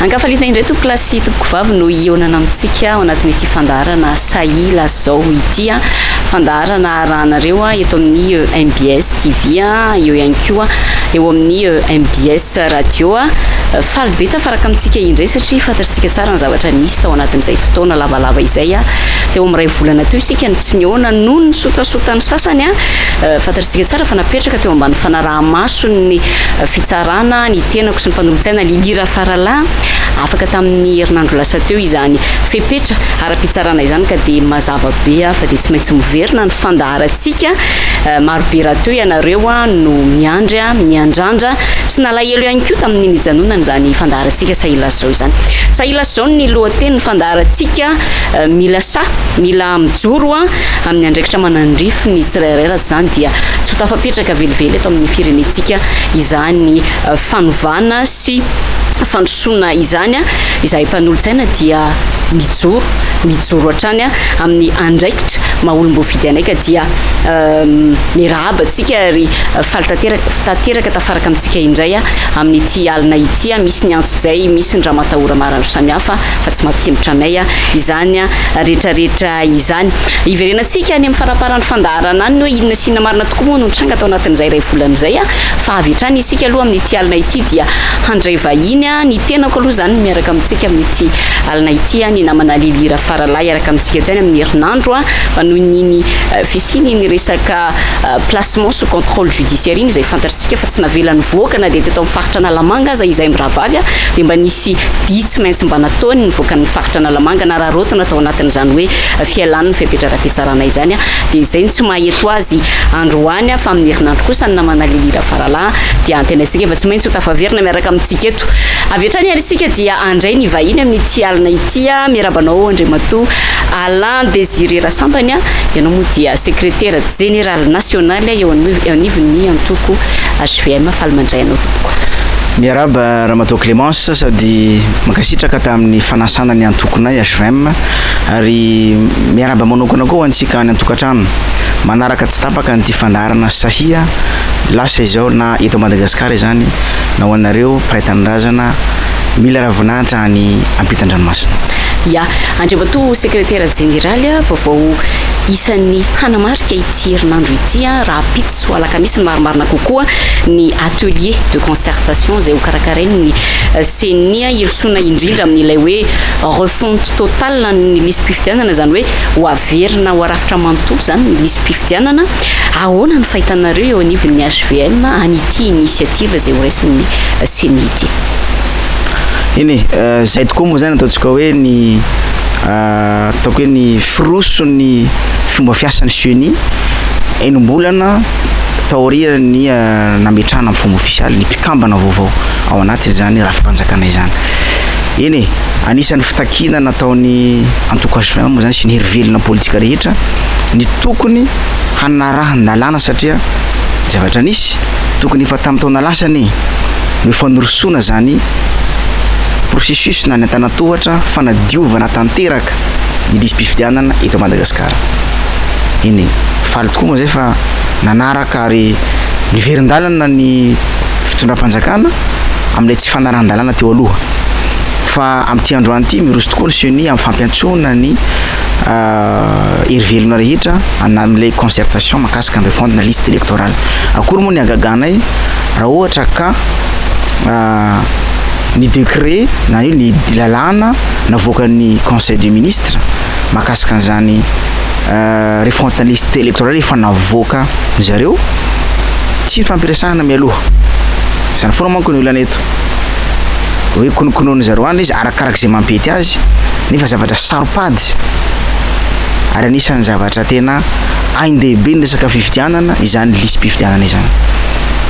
Ankafaliana indray tompokolahy sy tompokovavy no hihaonana amintsika ao anatin'ity fandaharana Sahia Lazao ity. Fandaharana arahanareo eto amin'ny mbs TV, eo ihany koa eo amin'ny mbs Radio. Faly be tafaraka amintsika indray satria fantatsika tsara ny zavatra nisy tao anatin'izay fotoana lavalava izay. Teo amin'ny iray volana teo isika no tsy nihaona noho ny sotasotan'ny sasany. Fantatsika tsara fa napetraka teo ambany fanaraha-mason'ny fitsarana ny tenako sy ny mpanolotsaina Lily Rafaralahy. Afaka tamin'ny herinandro lasa teo izany fepetra ara-pitsarana izany ka dia mazava be fa dia tsy maintsy miverina ny fandaharantsika. Marobe rahateo ianareo no miandry, miandrandra sy nalahelo ihany koa tamin'ny nijanonana izany fandaharantsika Sahilasy izao izany. Sahilasy izao ny lohatenin'ny fandaharantsika. Mila sahy, mila mijoro amin'ny andraikitra manandrify ny tsirairay raha tsy izany dia tsy ho tafapetraka velively eto amin'ny firenentsika izany fanovana sy fandrosoana izany. Izahay mpanolotsaina dia mijoro, mijoro hatrany amin'ny andraikitra maha olom-boafidy anay ka dia miarahaba antsika ary faly tanteraka tanteraka tafaraka amintsika indray amin'ity alina ity. Misy ny antsojay, misy ny ramatahora maro samihafa fa tsy mampihemotra anay izany rehetrarehetra izany. Hiverenantsika any amin'ny faramparan'ny fandaharana any ny hoe inona sy inona marina tokoa moa no nitranga tao anatin'izay iray volana izay fa avy hatrany isika aloha amin'ity alina ity dia handray vahiny. Ny tenako aloha izany no miaraka amintsika amin'ity alina ity, ny namana Lily Rafaralahy hiaraka amintsika eto ihany amin'ny herinandro fa noho ny fisian'iny resaka placement sous contrôle judiciaire iny izay fantatr'isika fa tsy navela nivoaka na dia teto amin'ny faritra Analamanga aza izahay mirahavavy dia mba nisy dihy tsy maintsy mba nataony nivoaka ny faritra Analamanga nararaotina tao anatin'izany hoe fialany ny fepetra ara-pitsarana izany dia izay no tsy maha eto azy androany fa amin'ny herinandro kosa ny namana Lily Rafaralahy dia antenaintsika fa tsy maintsy ho tafaverina miaraka amintsika eto avy hatrany ary isika dia handray ny vahiny amin'ity alina ity. Miarahaba anao Andriamatoa Alain Désiré Rasambany, ianao moa dia sekretera jeneraly nasionaly eo anivon'ny antoko HVM. Faly mandray anao tompoko. Miarahaba Ramatoa Clémence sady mankasitraka tamin'ny fanasana ny antokonay HVM ary miarahaba manokana koa ho antsika any an-tokantrano manaraka tsy tapaka an'ity fandaharana Sahia lasa izao na eto Madagasikara izany na ho anareo mpiray tanindrazana mila ravinahitra any ampitan-dranomasina. Ya, Andriamatoa Sekretera Jeneraly, vaovao isan'ny hanamarika ity herinandro ity rahampitso alakamisy ny marimarina kokoa ny atelier de concertation izay hokarakarain'ny Ceni hirosoana indrindra amin'ilay hoe refonte totale ny lisi-pifidianana, izany hoe ho averina ho arafitra manontolo izany ny lisi-pifidianana. Ahoana ny fahitanareo eo anivon'ny HVM an'ity initiative izay horaisin'ny Ceni ity? Eny e, izay tokoa moa izany ataontsika hoe ny ataoko hoe ny firoson'ny fomba fiasan'ny Ceni enim-bolana taorian'ny nametrahana amin'ny fomba ofisialy ny mpikambana vaovao ao anatin'izany rafi-panjakana izany. Eny e, anisan'ny fitakiana nataon'ny antoko HVM moa izany sy ny hery velona politika rehetra ny tokony hanarahan-dalàna satria zavatra nisy tokony efa tamin'ny taona lasa anie no efa norosoana izany processus na ny antanantohatra fanadiovana tanteraka ny lisi-pifidianana eto Madagasikara. Eny e, faly tokoa moa izay fa nanaraka ary niverin-dalana ny fitondram-panjakana amin'ilay tsy fanarahan-dalàna teo aloha. Fa amin'ity androany ity miroso tokoa ny CENI amin'ny fampiantsoana ny hery velona rehetra amin'ilay concertation mahakasika ny refonte na liste électorale. Akory moa ny hagaganay raha ohatra ka ny décret na io ny lalàna navoakan'ny conseil des ministres mahakasika an'izany refonte na liste électorale efa navoaka zareo tsy nifampiresahana mialoha. Izany foana manko ny olana eto hoe konokonoin'ny zareo any izy arakarak'izay mampety azy nefa zavatra saro-pady ary anisan'ny zavatra tena ain-dehibe ny resaka fifidianana izany lisi-pifidianana izany.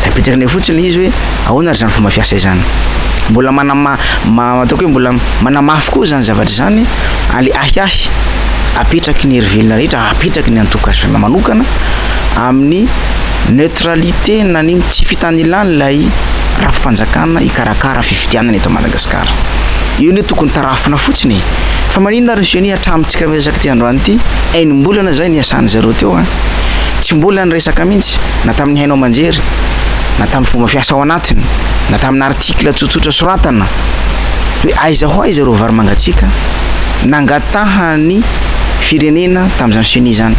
Apetraka indray fotsiny ilay izy hoe ahoana ary izany fomba fiasa izany. Mbola manama, ma, ataoko hoe mbola manamafy koa izany zavatra izany ary ahiahy apetraky ny hery velona rehetra, apetraky ny antoko HVM manokana amin'ny neutralité na ny tsy fitanilàn'ilay rafi-panjakana hikarakara fifidianana eto Madagasikara. Io anie tokony tarafina fotsiny e! Fa maninona ary ny ceni hatramintsika miresaka ity androany ity, enim-bolana izay niasan'ny zareo teo an! Tsy mbola niresaka mihitsy na tamin'ny haino aman-jery, na tamin'ny fomba fiasa ao anatiny, na tamina article tsotsotra soratana. Hoe aiza ho aiza ireo vary mangatsiaka nangatahan'ny firenena tamin'izany CENI izany.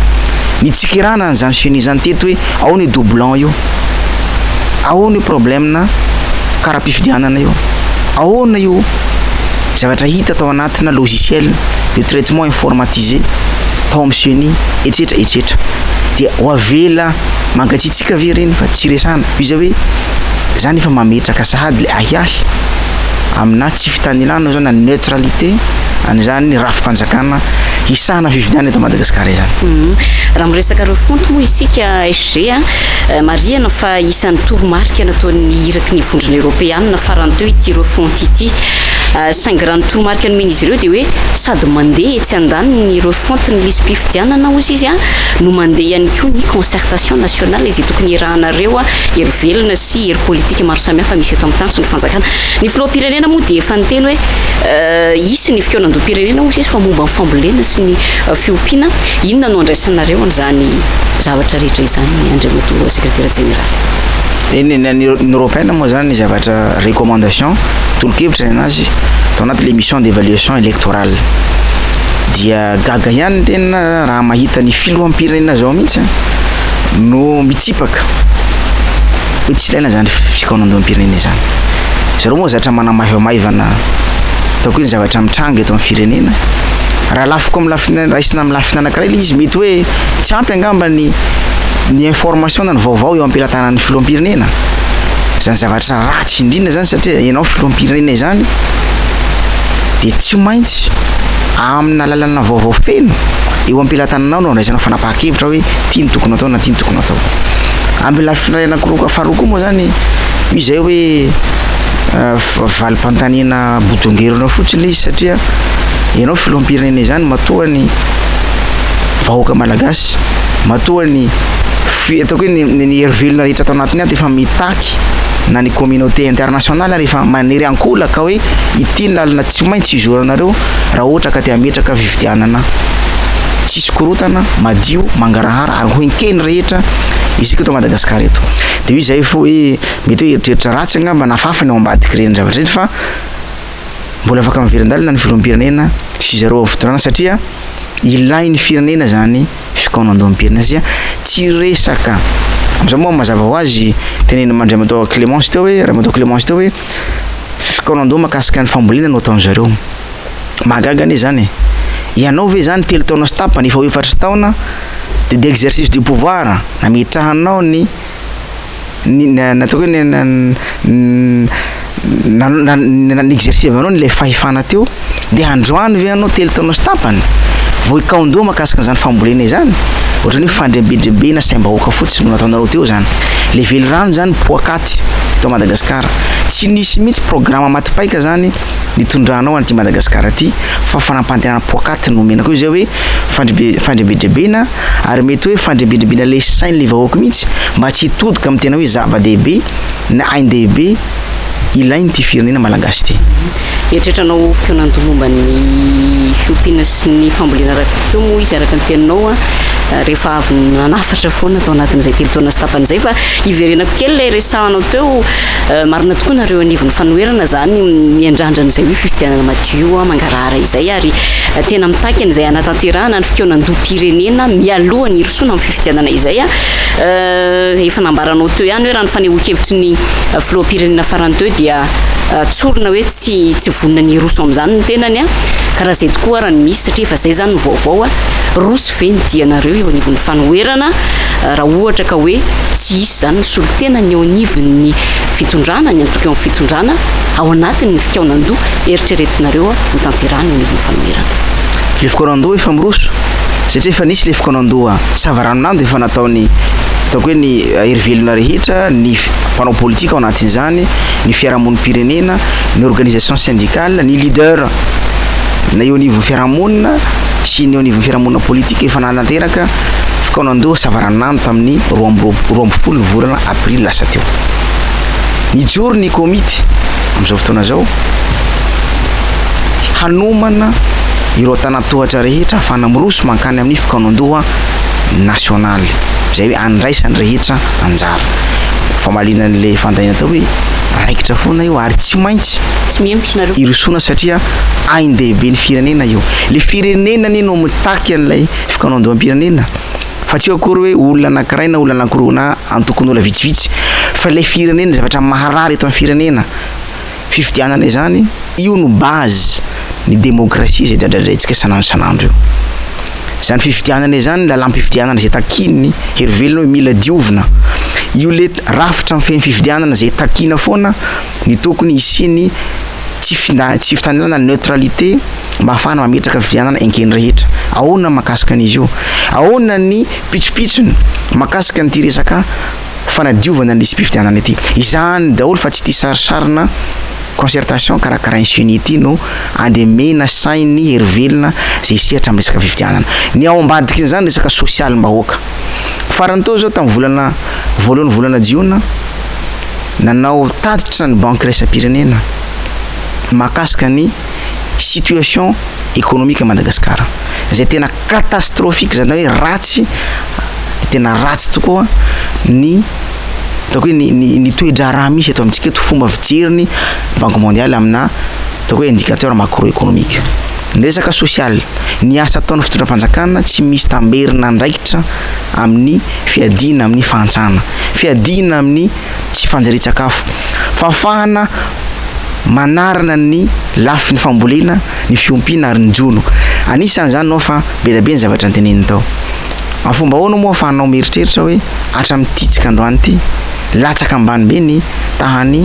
Nitsikirana an'izany CENI izany teto hoe ahoana io doublon io, ahoana io problème-na kara-pifidianana io, ahoana io zavatra hita tao anatina logiciel de traitement informatisé tao amin'ny CENI, etsetra etsetra. Dia ho avela mangatsiatsiaka ve ireny fa tsy resahana? Io izay hoe zany efa mametraka sahady le ahiahy amina tsy fitanilana zao na neutralité an'izany rafi-panjakana hisahana fifidianana eto Madagasikara izany. Raha miresaka refonte moa isika SG a, marihana fa isan'ny toromarika nataon'ny iraky ny Vondrona Eoropeanina farany teo ity refonte ity. Saingy raha ny toromarika nomen'izy ireo dia hoe sady mandeha etsy andaniny ny refonte ny lisi-pifidianana hozy izy no mandeha ihany koa ny concertation nationale izay tokony hiarahanareo hery velona sy hery politika maro samihafa misy eto amin'ny tany sy ny fanjakana. Ny filoham-pirenena moa dia efa niteny hoe hisy ny fikaonandoham-pirenena hozy izy fa momba ny fambolena sy ny fiompiana. Inona no andraisanareo an'izany zavatra rehetra izany Andriamatoa Sekretera Jeneraly? Eny, ny an'ny Union Européenne moa zany zavatra recommandation, tolo-kevitra ny anazy tao anaty le mission d'évaluation électorale. Dia gaga ihany ny tena raha mahita ny filoham-pirenena zao mihitsy no mitsipaka hoe tsy ilaina zany fikaonandoham-pirenena izany. Zareo moa zatra manamaivamaivana ataoko hoe ny zavatra mitranga eto amin'ny firenena. Raha lafiko amin'ny lafiny raisina amin'ny lafiny anankiray ilay izy mety hoe tsy ampy angamba ny ny information na ny vaovao eo am-pelatanan'ny filoham-pirenena. Izany zavatra ratsy indrindra izany satria ianao filoham-pirenena izany dia tsy maintsy amina lalana vaovao feno eo am-pelatananao no andraisanao fanapahan-kevitra hoe ty no tokony atao na ty no tokony atao. Amin'ny lafiny iray anankiroa faharoa koa moa izany io izay hoe valim-panontaniana bodongerona fotsiny ilay izy satria ianao filoham-pirenena izany matoa ny vahoaka malagasy, matoa ny fi- ataoko hoe ny ny hery velona rehetra ato anatiny ato efa mitaky na ny communauté internationale ary efa manery ankolaka hoe ity ny lalana tsy maintsy izoranareo raha ohatra ka te hametraka fifidianana tsisy korotana, madio, mangarahara ary ho enkeny rehetra isika eto Madagasikara eto. Dia io izay fo hoe mety hoe eritreritra ratsy angamba na fafiny ao ambadik'ireny zavatra ireny fa mbola afaka miverin-dalana ny filoham-pirenena sy zareo amin'ny fitondrana satria ilain'ny firenena izany fikaonandoham-pirenena satria tsy resaka amin'izao moa mazava ho azy tenenina Andriamatoa Clémence teo hoe Ramatoa Clémence teo hoe fikaonandoha mahakasika ny fambolena no ataon-dry zareo. Mahagaga anie izany e! Ianao ve izany telo taona sy tapany efa ho efatra taona de d'exercice du pouvoir nametrahanao ny ny nataoko hoe ny na-exercer-vanao ilay fahefana teo de androany ve ianao telo taona sy tapany vao hikaon-doha mahakasika an'izany fambolena izany? Ohatran'ny hoe fandrebendrebena saim-bahoaka fotsiny no nataonareo teo izany. Ilay velirano izany poakaty tao Madagasikara. Tsy nisy mihitsy programa maty paika izany nitondranao an'ity Madagasikara ity fa fanampantenana poakaty no omena koa izay hoe fandrebendrebena ary mety hoe fandrebendrebena le sain'le vahoaka mihitsy mba tsy hitodika amin'ny tena hoe zava-dehibe na ain-dehibe ilain'ity firenena malagasy ity. Eritreritranao fikaonandoha momba ny fiompiana sy ny fambolena ara-teo moa izy araka ny teninao rehefa avy nanafatra foana tao anatin'izay telo taona sy tapany izay fa hiverenako kely ilay resahanao teo. Marina tokoa nareo anivon'ny fanoherana zany miandrandra an'izay hoe fifidianana madio mangarahara izay ary tena mitaky an'izay hanatanterahana ny fikaonandoham-pirenena mialoha ny hirosoana amin'ny fifidianana izay. Efa nambaranao teo ihany hoe raha ny fanehoan-kevitry ny filoham-pirenena farany teo dia tsorina hoe tsy tsy vonona ny hiroso amin'izany ny tenany ka raha izay tokoa ara ny misy satria efa izay izany ny vaovao roso ve ny dianareo eo anivon'ny fanoherana raha ohatra ka hoe tsy hisy izany ny solontenany eo anivon'ny fitondrana, ny antoko eo amin'ny fitondrana, ao anatin'ny fikaonandoha eritreretinareo ho tanterahina eo anivon'ny fanoherana. Ilay fikaonandoha efa miroso satria efa nisy ilay fikaonandoha savaranonando efa nataon'ny ataoko hoe ny hery velona rehetra, ny mpanao politika ao anatin'izany, ny fiarahamonim-pirenena, ny organisation syndicale, ny leader na eo anivon'ny fiarahamonina sy ny eo anivon'ny fiarahamonina politika efa nanatanteraka fikaonandoha savaranonando tamin'ny 12 ny volana aprily lasa teo. Nijoro ny komity amin'izao fotoana izao hanomana ireo antanan-tohatra rehetra ahafahana miroso mankany amin'ny fikaonandoha nasionaly izay hoe andraisan'ny rehetra anjara. Famaliana an'ilay fanontaniana teo hoe Raikitra foana io ary tsy maintsy. Tsy mihemotra nareo. Hirosoana satria ain-dehibe ny firenena io. Le firenena anie no mitaky an'ilay fikaonandoham-pirenena fa tsy hoe akory hoe olona anankiray na olona anankiroa na antokon'olona vitsivitsy fa ilay firenena, zavatra maharary eto amin'ny firenena. Fifidianana izany, io no base ny demokrasia izay dradradraintsika isan'andro isan'andro io. Izany fifidianana izany, lalàm-pifidianana izay takian'ny hery velona hoe mila diovina. Io le rafitra mifehy ny fifidianana izay takiana foana ny tokony hisian'ny tsy finda- tsy fitanilana neutralité mba hahafahana mametraka fifidianana eken'ny rehetra. Ahoana ny mahakasika an'izy io? Ahoana ny pitsopitsony mahakasika an'ity resaka fanadiovana ny lisi-pifidianana ity. Izany daholo fa tsy ity sarisarina concertation karakarain'ny ceni ity no andemena sain'ny hery velona izay hisehatra amin'ny resaka fifidianana. Ny ao ambadikin'izany resaka sosialim-bahoaka. Farany teo izao tamin'ny volana voalohan'ny volana jiona nanao tatitra ny banky iraisam-pirenena mahakasika ny situation économique Madagascar izay tena catastrophique izany hoe ratsy dia tena ratsy tokoa ny ataoko hoe ny ny ny toe-draharaha misy eto amintsika eto fomba fijeriny banque mondiale amina ataoko hoe indicateur macroéconomique ny resaka social ny asa ataon'ny fitondram-panjakana tsy misy tamberina andraikitra amin'ny fiadiana amin'ny fahantrana fiadiana amin'ny tsy fanjarian-tsakafo fahafahana manarina ny lafiny fambolena ny fiompiana ary ny jono. Anisan'izany nao fa be dia be ny zavatra noteneniny tao. Amin'ny fomba ahoana moa ahafahanao mieritreritra hoe hatramin'ity tsika androany ity, latsaka ambany be ny tahan'ny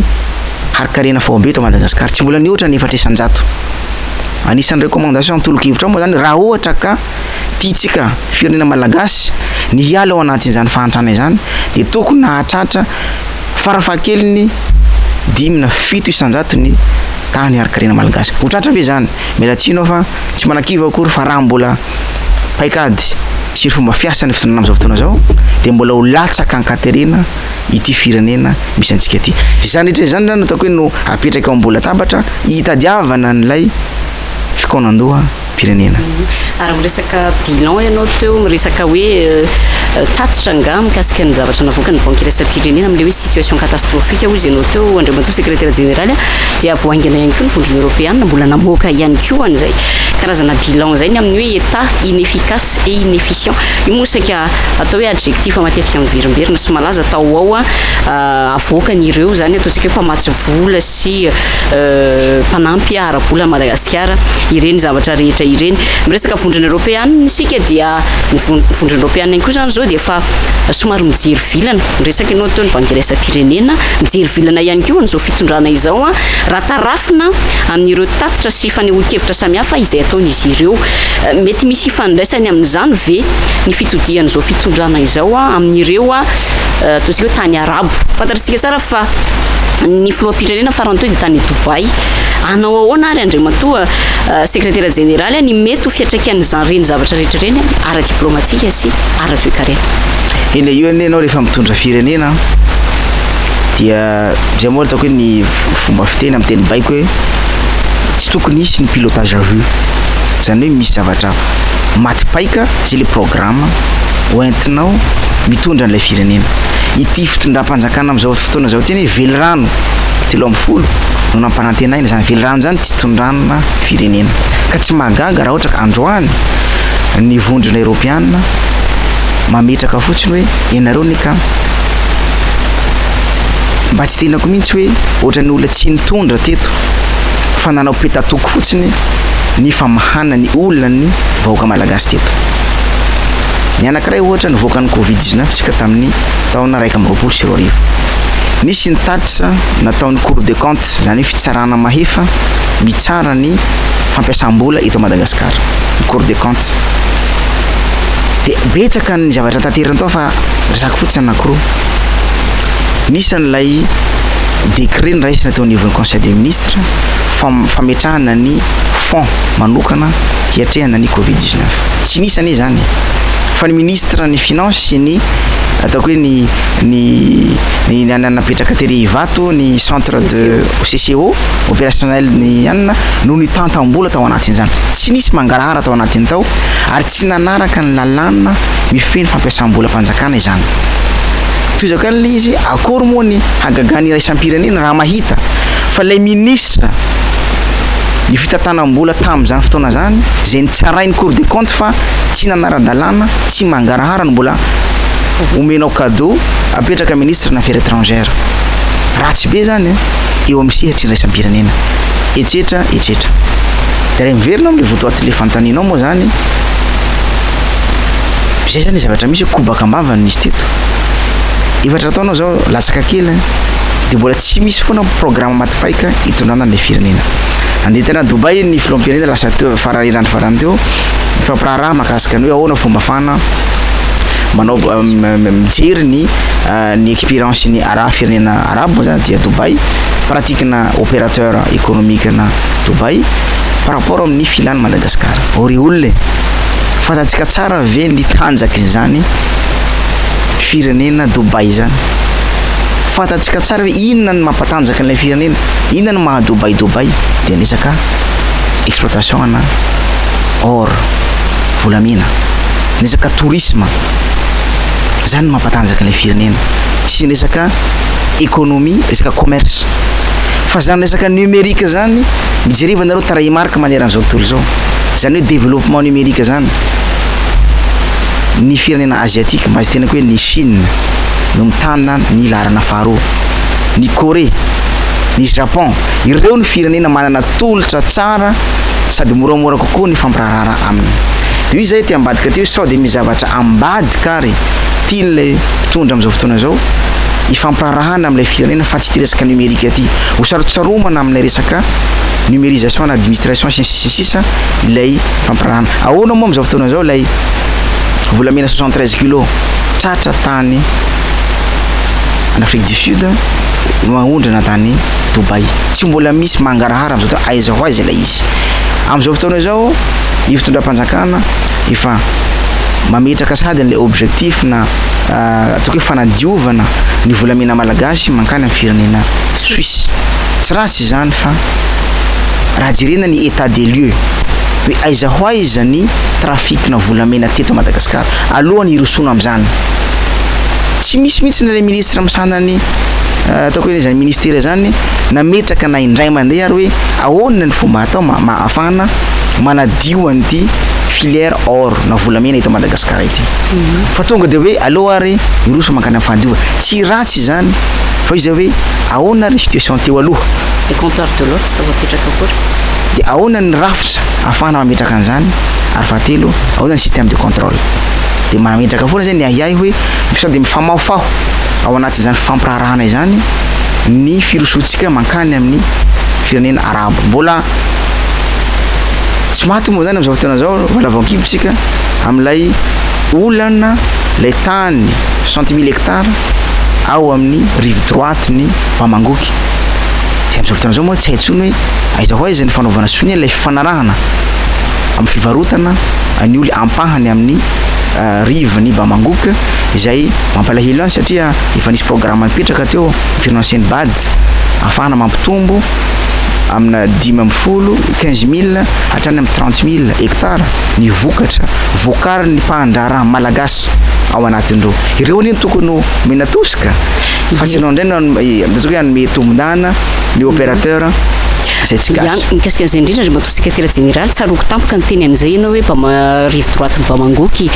harinkarena faobe eto Madagasikara, tsy mbola nihoatra ny 4%. Anisan'ny recommandation tolo-kevitra ao moa izany raha ohatra ka tiantsika firenena malagasy ny hiala ao anatin'izany fahantrana izany dia tokony hahatratra farafahakeliny 5 na 7% ny tahan'ny harinkarena malagasy. Ho tratra ve izany? Miala tsiny aho fa tsy manakivy akory fa raha mbola paikady sy ny fomba fiasan'ny fitondrana amin'izao fotoana izao dia mbola ho latsaka an-katerena ity firenena misy antsika ity. Izany rehetra izany izany no ataoko hoe no apetraka eo ambony latabatra hitadiavana an'ilay fikaonandoha pirenena. Ary miresaka bilan ianao teo, miresaka hoe tatitra angaha mikasika ny zavatra navoakan'ny Banky iraisam-pirenena amin'ilay hoe situation catastrophique hoy izy ianao teo Andriamatoa Sekretera Jeneraly dia vao haingana ihany koa ny Vondrona Eoropeana mbola namoaka ihany koa an'izay karazana bilan izay ny amin'ny hoe Etat inefficace et inefficient. Io moa saika atao hoe adjectif matetika miverimberina sy malaza tao ho ao avoakan'ireo izany ataontsika hoe mpamatsy vola sy mpanampy ara-bola an'i Madagasikara ireny zavatra rehetra ireny. Miresaka vondrona eoropeanina isika dia ny vondrona eoropeanina ihany koa izany izao dia efa somary mijery vilana. Niresaka ianao teo ny banky iraisam-pirenena, mijery vilana ihany koa an'izao fitondrana izao raha tarafina amin'ireo tatitra sy fanehoan-kevitra samihafa izay ataon'izy ireo. Mety misy ifandraisany amin'izany ve ny fitodihan'izao fitondrana izao amin'ireo ataontsika hoe tany arabo? Fantatr'isika tsara fa ny filoham-pirenena farany teo dia tany Dubaï. Hanao ahoana ary Andriamatoa Sekretera Jeneraly ny mety ho fiantraikan'izany ireny zavatra rehetra ireny ara-diplomatika sy ara-toekarena? Eny e, io anie ianao rehefa mitondra firenena dia izay moa ataoko hoe ny fomba fiteny amin'ny teny baiko hoe tsy tokony hisy ny pilotage à vue. Izany hoe misy zavatra maty paika izay ilay programme hoentinao mitondra an'ilay firenena. Ity fitondram-panjakana amin'izao fotoana izao ity anie velirano 13 no nampanantenaina, izany velirano izany tsy tondrana firenena. Ka tsy mahagaga raha ohatra ka androany ny vondrona eoropeana mametraka fotsiny hoe ianareo anie ka mba tsy tenako mihitsy hoe ohatran'ny olona tsy nitondra teto fa nanao petatoko fotsiny ny famahana ny olan'ny vahoaka malagasy teto. Ny anankiray ohatra nivoaka ny covid 19 tsika tamin'ny taona 2021. Nisy ny tatitra nataon'ny Cour des comptes, izany hoe fitsarana mahefa mitsara ny fampiasam-bola eto Madagasikara, ny Cour des comptes. Dia betsaka ny zavatra tanteriny tao fa resako fotsiny anankiroa. Nisy an'ilay décret noraisina teo anivon'ny Conseil des ministres fametrahana ny fonds manokana hiatrehana ny covid 19. Tsy nisy anie izany fa ny ministre ny finance sy ny ataoko hoe ny ny ny napetraka tery Ivato ny centre de CCO opérationnel ny anona no nitantam-bola tao anatin'izany. Tsy nisy mangarahara tao anatiny tao ary tsy nanaraka ny lalàna mifehy ny fampiasam-bolam-panjakana izany. Tohizako ihany ilay izy, akory moa ny hagagan'ny iraisam-pirenena raha mahita fa ilay minisitra ny fitantanam-bola tamin'izany fotoana izany, izay nitsarain'ny Cour des comptes fa tsy nanara-dalàna, tsy mangarahara no mbola omenao cadeau apetraka ministre ny affaires étrangères. Ratsy be izany eo amin'ny sehatry iraisam-pirenena. Etsetra, etsetra. Dia raha miverina amin'ilay votoatin'ilay fanontanianao moa izany, izay izany ny zavatra misy hoe kobaka am-bava no nisy teto. Efatra taona izao latsaka kely dia mbola tsy misy foana programme maty paika hitondrana an'ilay firenena. Nandeha tany Dubaï ny filoham-pirenena lasa teo fararerany farany teo, nifampiraharaha mahakasika ny hoe ahoana fomba afahana manao mijery ny ny expérience ny ara firenena arabo moa zany dia Dubaï, pratique na opérateur économique na Dubaï par rapport amin'ny filan'i Madagasikara. O ry olona e, fantatsika tsara ve ny tanjak'izany firenena Dubaï zany? Fantatsika tsara hoe inona ny mampatanjaka an'ilay firenena, inona no maha Dubaï Dubaï? Dia ny resaka exploitation ana or, volamena, ny resaka tourisme, zany no mampatanjaka an'ilay firenena, sy ny resaka économie, resaka commerce. Fa zany resaka numérique zany, mijereva nareo tarehimarika maneran'izao tontolo izao, zany hoe développement numérique zany, ny firenena asiatique, mba azo tenako hoe ny Chine no mitana ny laharana faharoa, ny Corée, ny Japon, ireo ny firenena manana tolotra tsara sady moramora kokoa ny fampiraharahana aminy. Dia hoy izahay aty ambadika aty hoe sao dia misy zavatra ambadika ary tian'ilay mpitondra amin'izao fotoana izao hifampiraharahana amin'ilay firenena fa tsy ity resaka numérique ity. Ho sarotsaromana amin'ilay resaka numérisation na administration sy ny sisa sy ny sisa ilay fampiraharahana. Ahoana moa amin'izao fotoana izao ilay volamena 73 kilos tratra tany en Afrique du Sud maondrana tany Dubaï. Tsy mbola misy mangarahara amin'izao fotoana aiza ho aiza ilay izy. Amin'izao fotoana izao ny fitondram-panjakana efa mametraka sahady an'ilay objectif na ataoko hoe fanadiovana ny volamena malagasy mankany amin'ny firenena Suisse. Tsy ratsy izany fa raha jerena ny état des lieux hoe aiza ho aiza ny trafic-na volamena teto Madagasikara alohan'ny hirosoana amin'izany. Tsy misy mihitsy na ilay ministre misahana ny ataoko hoe izany ministera izany nametraka na indray mandeha ary hoe ahoana ny fomba atao ma ma ahafahana manadio an'ity filière or na volamena eto Madagasikara ity. Fa tonga dia hoe aleo ary hiroso mankany amin'ny fanadiovana. Tsy ratsy izany fa io izay hoe ahoana ary ny situation teo aloha. Le comptoir de l'or tsy tafapetraka akory. Dia ahoana ny rafitra ahafahana mametraka an'izany ary fahatelo ahoana ny système de contrôle. Dia mametraka foana zay ny ahiahy hoe sao dia mifamahofaho ao anatin'izany fifampiraharahana izany ny firosoantsika mankany amin'ny firenena arabo. Mbola tsy maty moa zany amin'izao fotoana izao valavoankibo tsika amin'ilay olana ilay tany 60 000 hectares ao amin'ny rive droite ny Bamangoky. Dia amin'izao fotoana izao moa tsy hay intsony hoe aiza ho aiza ny fanaovana sonia ilay fifanarahana amin'ny fivarotana an'io le ampahany amin'ny rive ny Bamangoky izay mampalahelo ihany satria efa nisy programme nipetraka teo financé ny BAD ahafahana mampitombo amina 15, 15 000 hatrany amin'ny 30 000 hectares ny vokatra vokarin'ny mpandraharaha malagasy ao anatin'ireo. Ireo anie no tokony ho omena tosika fa tsy ianao indray no ataontsika hoe hanome tombondana ny opérateur izay tsy gasy. Mikasika an'izay indrindra Andriamatoa Sekretera Jeneraly, tsaroako tampoka niteny an'izay ianao hoe Bama rive droite Bamangoky.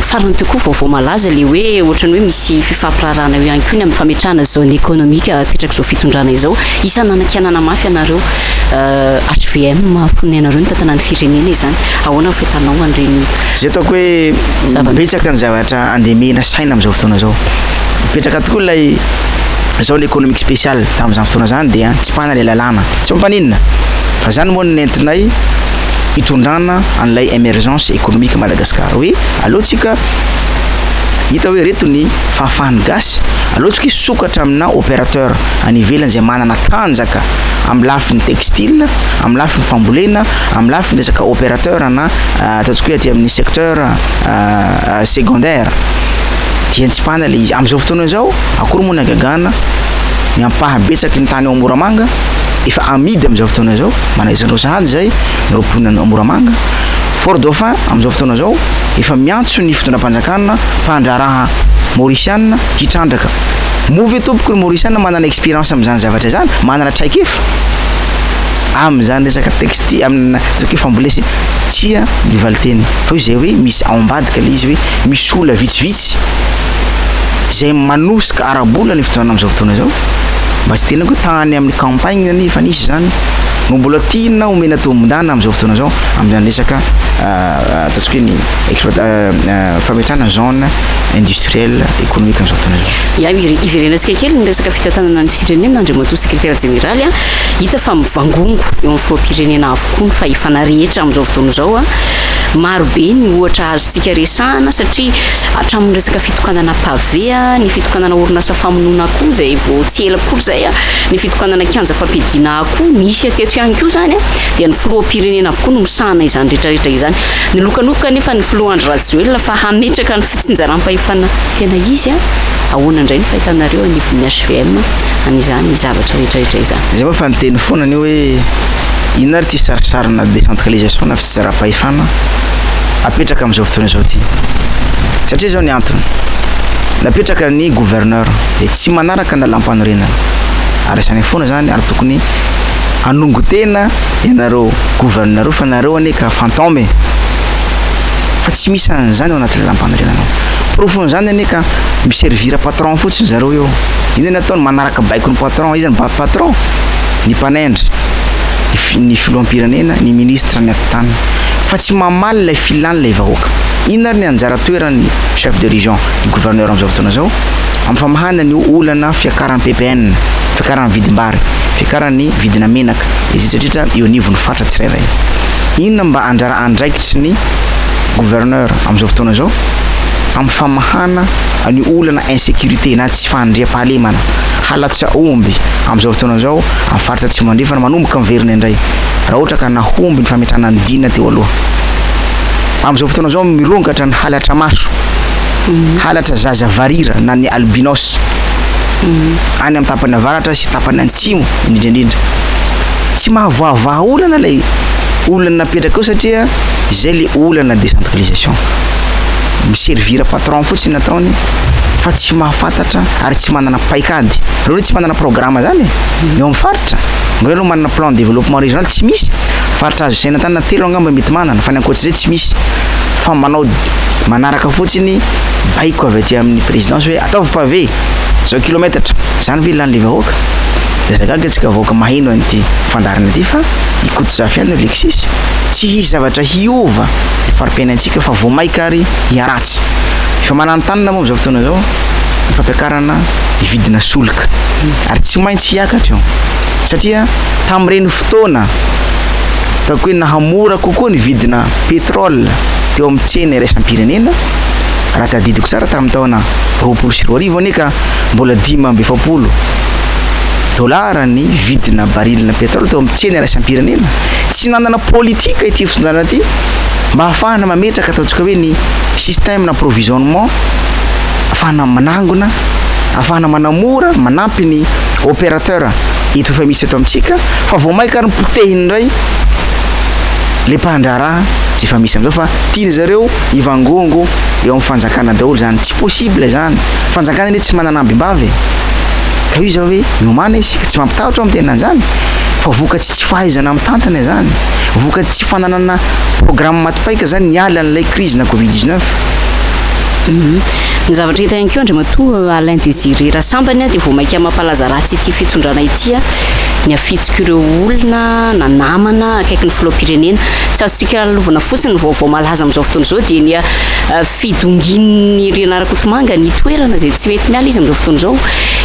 Farany teo koa vaovao malaza ilay hoe ohatran'ny hoe misy fifampiraharahana eo ihany koa ny amin'ny fametrahana zone économique apetrak'izao fitondrana izao. Isan'ny nanakianana mafy anareo HVM fony ianareo nitantana ny firenena izany. Ahoana ny fahitanao an'ireny Izay ataoko hoe zava-misy? betsaka ny zavatra andemena saina amin'izao fotoana izao. Mipetraka tokoa ilay zone économique spéciale tamin'izany fotoana izany dia tsipahana ilay lalàna. Tsy mampaninona fa izany moa no nentinay hitondrana an'ilay émergence économique Madagascar hoe aleo tsika hita hoe reto ny fahafahan'ny gasy, aleo tsika hisokatra amina opérateur any ivelany izay manana tanjaka amin'ny lafiny textile, amin'ny lafiny fambolena, amin'ny lafiny resaka opérateur na ataontsika hoe aty amin'ny secteur secondaire dia nitsipahana ilay izy. Amin'izao fotoana izao akory moa ny hagagana ny ampahabetsaky ny tany ao Moramanga efa amidy amin'izao fotoana izao, manaiza anareo sahady izay nareo mponina ao Moramanga. Fort Dauphin amin'izao fotoana izao efa miantso ny fitondram-panjakana mpandraharaha Maorisianina hitrandraka. Moa ve tompoko ny Maorisianina manana expérience amin'izany zavatra izany? Manana traikefa amin'izany resaka textile, amina ataontsika hoe fambolena sy tsia ny valinteny. Fa io izay hoe misy ao ambadika ilay izy hoe misy olona vitsivitsy izay manosika ara-bola ny fitondrana amin'izao fotoana izao. Mba tsy teneniko hoe tany amin'ny campagne anie efa nisy izany no mbola tiana omena tombon-dana amin'izao fotoana izao amin'izany resaka ataontsika hoe ny exploit fametrahana zone industrielle économique amin'izao fotoana izao. Ya, hiverenantsika kely ny resaka fitantanana ny firenena, Andriamatoa Sekretera Jeneraly a. Hita fa mivangongo eo amin'ny filoham-pirenena avokoa ny fahefana rehetra amin'izao fotoana izao a. Maro be ny ohatra azontsika resahana satria hatramin'ny resaka fitokanana pavé a, ny fitokanana orinasa famonoana akoho izay vao tsy ela akory izay a, ny fitokanana kianja fampiadiana akoho nisy teto ihany koa izany a, dia ny filoham-pirenena avokoa no misahana izany rehetrarehetra izany. Nilokaloka anefa ny filoha Andry Rajoelina fa hametraka ny fitsinjaram-pahefana tena izy a. Ahoana indray ny fahitanareo anivon'ny HVM an'izany zavatra rehetrarehetra izany? Zay moa fa niteny foana anie hoe inona ary ity sarisarina décentralisation na fitsinjaram-pahefana apetraka amin'izao fotoana izao ity. Satria izao ny antony, napetraka ny gouverneur dia tsy manaraka ny lalàmpanorenana ary izany foana izany ary tokony hanongo tena ianareo gouverneur fa nareo anie ka fantôme e! Fa tsy misy an'izany ao anatin'ny lalàmpanorenana ao. Porofon'izany anie ka mi-servir patron fotsiny zareo eo. Inona ny ataony? Manaraka baikon'ny patron. Iza ny patron? Ny mpanendry, ny filoham-pirenena, ny ministre ny atitany. Fa tsy mamaly ilay filan'ilay vahoaka. Inona ary ny anjara toeran'ny chef de région, ny gouverneur amin'izao fotoana izao amin'ny famahana ny olana fiakaran'ny ppn, fiakaran'ny vidim-bary, fiakaran'ny vidina menaka, etsetra eo anivon'ny faritra tsirairay. Inona mba anjara andraikitry ny gouverneur amin'izao fotoana izao amin'ny famahana ny olana insécurité na tsy fahandriampahalemana, halatra omby amin'izao fotoana izao amin'ny faritra Atsimo Andrefana manomboka miverina indray raha ohatra ka nahomby ny fametrahana ny dina teo aloha. Amin'izao fotoana izao mirongatra ny halatra maso, halatra zaza varira na ny albinos any amin'ny tapany avaratra sy tapany antsimo indrindra indrindra. Tsy mahavoavaha olana ilay olana napetraka eo satria izay le olana décentralisation. Mi-servir patron fotsiny ataony fa tsy mahafantatra ary tsy manana paikady. Reo hoe tsy manana programme zany e, eo amin'ny faritra. Reo aloha manana plan de développement régional tsy misy. Faritra azo isaina tanana telo angamba mety manana fa ny ankoatr'izay tsy misy. Fa manao manaraka fotsiny baiko avy aty amin'ny présidence hoe ataovy pavé zao kilometatra. Zany ve lany le vahoaka? Dia aza gaga antsika vahoaka maheno an'ity fandaharana ity fa i Kotozafy ihany no Alexis. Tsy hisy zavatra hiova ny fari-piainantsika fa vao maika ary hiharatsy. Efa mananontanona moa amin'izao fotoana izao ny fampiakarana ny vidina solika ary tsy maintsy hiakatra io satria tamin'ireny fotoana ataoko hoe nahamora kokoa ny vidina pétrole teo amin'ny tsena iraisam-pirenena, raha tadidiko tsara tamin'ny taona 2020 anie ka mbola 45 dolara ny vidina barilina pétrole teo amin'ny tsena iraisam-pirenena. Tsy nanana politika ity fitondrana ity mba hahafahana mametraka ataontsika hoe ny système d'approvisionnement ahafahana manangona, ahafahana manamora, manampy ny opérateur eto efa misy eto amintsika fa vao mainka ary nipotehiny indray le mpandraharaha zay efa misy amizao fa tiany zareo hivangongo eo amin'ny fanjakana daholo zany. Tsy possible zany. Fanjakana anie tsy manana ambim-bava e. Ka io zao hoe miomàna isika, tsy mampitahotra aho miteny an'izany fa vokatry tsy fahaizana mitantana izany, vokatry tsy fananana programme maty paika zany niala an'ilay crise na covid 19. Ny zavatra hita ihany koa Andriamatoa Alain Désiré Rasambany dia vao mainka mampalaza ratsy ity fitondrana ity ny afitsok'ireo olona na namana akaiky ny filoham-pirenena. Tsy azontsika lalovana fotsiny ny vaovao malaza amin'izao fotoana izao dia ny fidongin'ny Riana Rakotomanga ny toerana izay tsy mety miala izy amin'izao fotoana izao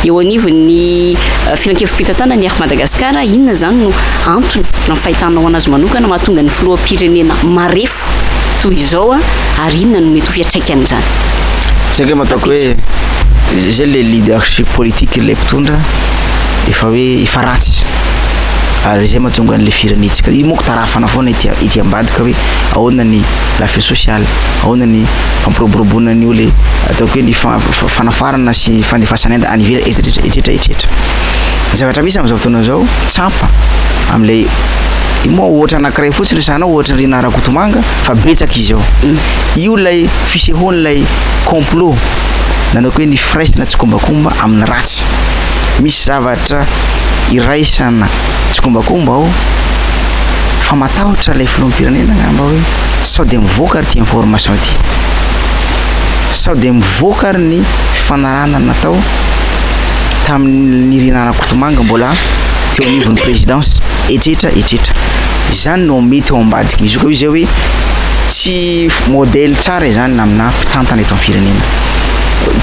eo anivon'ny filankevi-pitantanana ny Air Madagascar. Inona izany no antony raha ny fahitanao anazy manokana mahatonga ny filoham-pirenena marefo toy izao ary inona no mety ho fiantraikan'izany? Zay angamba ataoko hoe zay le leadership politique le mpitondra efa hoe efa ratsy ary zay mahatonga an'le firenentsika io manko tarafana foana ety ety ambadika hoe ahoana ny lafiny sosialy, ahoana ny fampiroboroboana ny ole ataoko hoe ny fanafarana sy fandefasana entana any ivelany etsetra etsetra etsetra. Ny zavatra misy amin'izao fotoana izao tsapa amin'ilay io moa ohatra anankiray fotsiny resahanao ohatra ny Rinah Rakotomanga fa betsaka izy ao. Io ilay fisehoan'ilay complot. Nanaoko hoe ny firaisana tsikombakomba amin'ny ratsy. Misy zavatra iraisana tsikombakomba ao fa matahotra ilay filoham-pirenena angamba hoe sao dia mivoaka ary ity information ity. Sao dia mivoaka ary ny fifanarahana natao tamin'ny Nirina Rakotomanga mbola teo anivon'ny présidence etsetra etsetra. Izany no mety ao ambadiky izy io ka izy hoe tsy modèle tsara izany na amina mpitantana eto amin'ny firenena.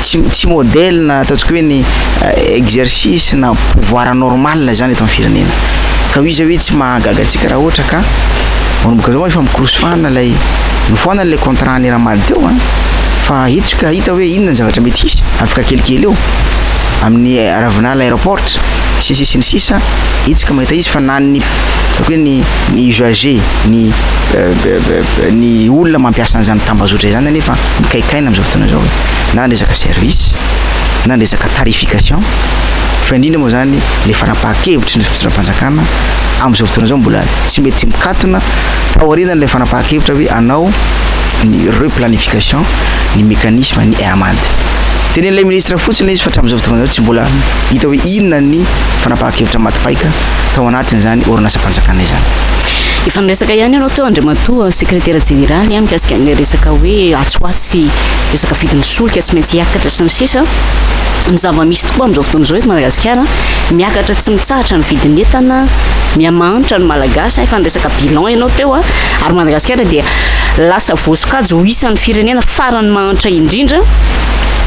Tsy tsy modèle na ataontsika hoe ny exercice na pouvoir normal izany eto amin'ny firenena. Ka hoy izy hoe tsy mahagaga antsika raha ohatra ka manomboka izao efa mikorosofahana ilay nofoanana ilay contrat an'i Ramady teo an, fa hetsika hita hoe inona ny zavatra mety hisy afaka kelikely eo amin'ny Ravinala aéroport sy ny sisa sy ny sisa, hetsika mahita izy fa na ny ataoko hoe ny ny usager ny ny olona mampiasa an'izany tambazotra izany anefa mikaikaina amin'izao fotoana izao na ny resaka service na ny resaka tarification fa indrindra moa zany le fanapahan-kevitry ny fitondram-panjakana amin'izao fotoana izao mbola tsy mety mikatona taorian'ilay fanapahan-kevitra hoe anao ny replanification ny mécanisme ny Air Mad. Tenenin'ilay ministre fotsiny izy fa hatramin'izao fotoana izao tsy mbola hita hoe inona ny fanapahan-kevitra maty paika tao anatin'izany orinasam-panjakana izany. Efa niresaka ihany ianao teo Andriamatoa sekretera jeneraly mikasika ny resaka hoe atsy ho atsy resaka vidin'ny solika tsy maintsy hiakatra sy ny sisa. Ny zava-misy tokoa amin'izao fotoana izao eto Madagasikara, miakatra tsy mitsahatra ny vidin'ny entana, mihamahantra ny Malagasy, efa niresaka bilan ianao teo ary Madagasikara dia lasa voasokajy ho isan'ny firenena farany mahantra indrindra.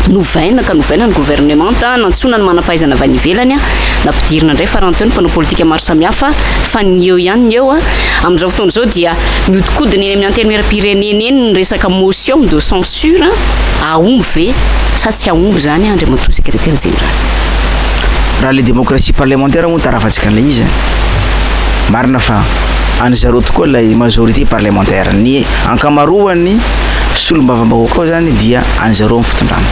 Novaina ka novaina ny governemanta, nantsoina ny manam-pahaizana avy any ivelany, nampidirina indray farany teo ny mpanao politika maro samihafa fa ny eo ihany ny eo. Amin'izao fotoana izao dia mihodinkodina eny amin'ny antenimierampirenena eny ny resaka motion de censure, hahomby ve sa tsy hahomby izany Andriamatoa Sekretera Jeneraly? Raha ilay démocratie parlementaire moa tarafantsika an'ilay izy, marina fa an'ny zareo tokoa ilay majorité parlementaire. Ny ankamaroan'ny solombavambahoaka ao zany dia an'ny zareo amin'ny fitondrana.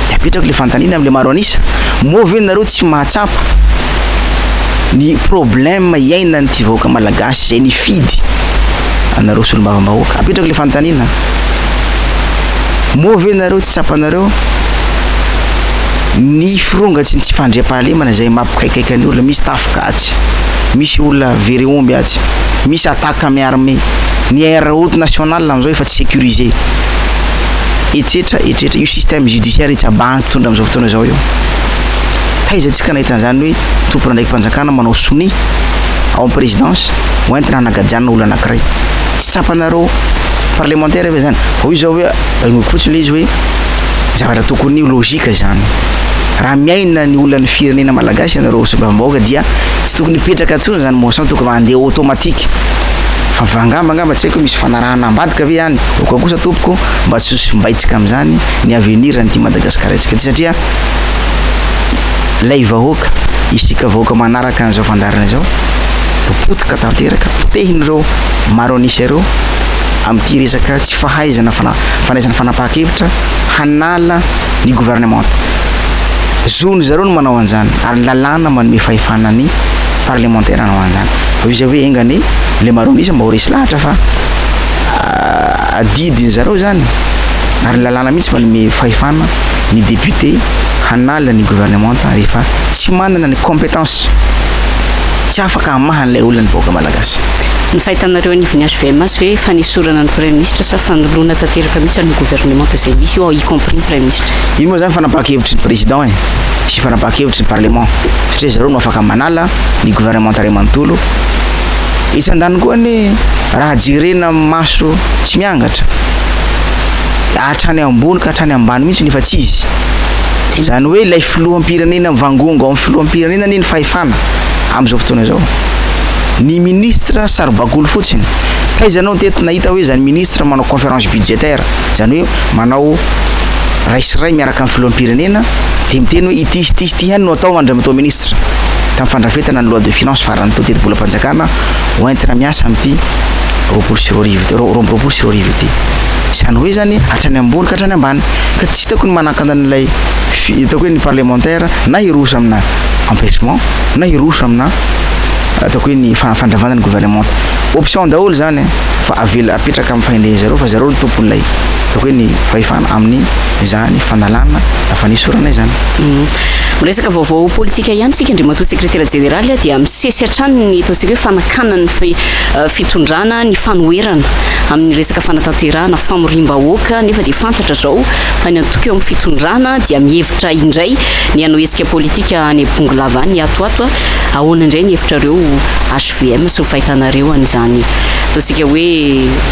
Dia apetrako ilay fanontaniana amin'ilay maro an'isa, moa ve nareo tsy mahatsapa ny problème iainan'ity vahoaka malagasy izay nifidy anareo solombavambahoaka? Apetrako ilay fanontaniana. Moa ve nareo tsy tsapanareo ny firongatry ny tsy fandriampahalemana izay mampikaikaika ny olona? Misy tafika atsy, misy olona very omby atsy, misy attaque amy armée, ny air route nationale amin'izao efa tsy sécurisé, etsetra etsetra. Io système judiciaire itsabahan'ny mpitondra amin'izao fotoana izao io. Taiza antsika nahita an'izany hoe tompon'andraiki-panjakana manao sonia ao amin'ny présidence hoentina hanagajanana olona anankiray? Tsy tsapanareo parlementaire ve zany? Fa hoy zao hoe baingoiko fotsiny le izy hoe zavatra tokony ho logique izany. Raha miaina ny olan'ny firenena malagasy ianareo solombavambahoaka dia tsy tokony hipetraka intsony izany motion, tokony handeha automatique. Fa vangamba angamba tsy haiko hoe misy fanarahana ambadika ve any? Oka kosa tompoko mba tsy ho simbaintsika amin'izany ny avenir an'ity Madagasikara antsika ity satria ilay vahoaka, isika vahoaka manaraka an'izao fandaharana izao no potika tanteraka, potehin'ireo maro an'isa ireo amin'ity resaka tsy fahaizana fandraisana fanapahan-kevitra hanala ny gouvernemanta. Zon'ny zareo no manao an'izany ary ny lalàna manome fahefana ny parlemantera hanao an'izany. Fa izy hoe enga anie le maro an'isa mba ho resy lahatra fa adidiny zareo zany ary ny lalàna mihitsy manome fahefana ny député hanala ny gouvernemanta rehefa tsy manana ny compétence, tsy afaka hamaha an'ilay olona ny vahoaka malagasy. Ny fahitanareo anivon'ny HVMH ve fanesorana ny praiminisitra sa fanoloana tanteraka mihitsy an'io gouvernemanta izay misy io, y compris ny praiminisitra? Io moa zany fanapahan-kevitry ny président e, sy fanapahan-kevitry ny parlement satria zareo no afaka manala ny gouvernemanta iray manontolo. Etsy andaniny koa anie raha jerena amin'ny maso tsy miangatra, hatrany ambony ka hatrany ambany mihitsy nefa tsy izy. Izany hoe ilay filoham-pirenena mivangongo ao amin'ny filoham-pirenena anie ny fahefana amin'izao fotoana izao. Ny ministre saribakoly fotsiny. Taiza ianao teto nahita hoe izany ministre manao conférence budgétaire, izany hoe manao ray sy ray miaraka amin'ny filoham-pirenena dia miteny hoe ity sy ity sy ity ihany no atao Andriamatoa ministre tamin'ny fandrafetana ny loi de finance farany teo tetibolam-panjakana hoentina miasa amin'ity 2020 2022 ity. Izany hoe izany hatrany ambony ka hatrany ambany ka tsy hitako ny manakana an'ilay hitako hoe ny parlementaire na hiroso amina empêchement na hiroso amina ataoko hoe ny fandravana ny gouvernement. Option daholo zany fa avela apetraka amin'ny fahendren'ny zareo fa zareo no tompon'ilay ataoko hoe ny fahefana amin'ny izany fanalana na fanesorana izany. Miresaka vaovao politika ihany tsika, Andriamatoa sekretera jeneraly, dia misesy hatrany ny ataontsika hoe fanakanan'ny fitondrana ny fanoherana amin'ny resaka fanatanterahana famoriam-bahoaka, nefa dia fantatra izao fa ny antoko eo amin'ny fitondrana dia mihevitra indray ny hanao hetsika politika any Bongolava any ato ato. Ahoana indray ny hevitrareo HVM sy ny fahitanareo an'izany ataontsika hoe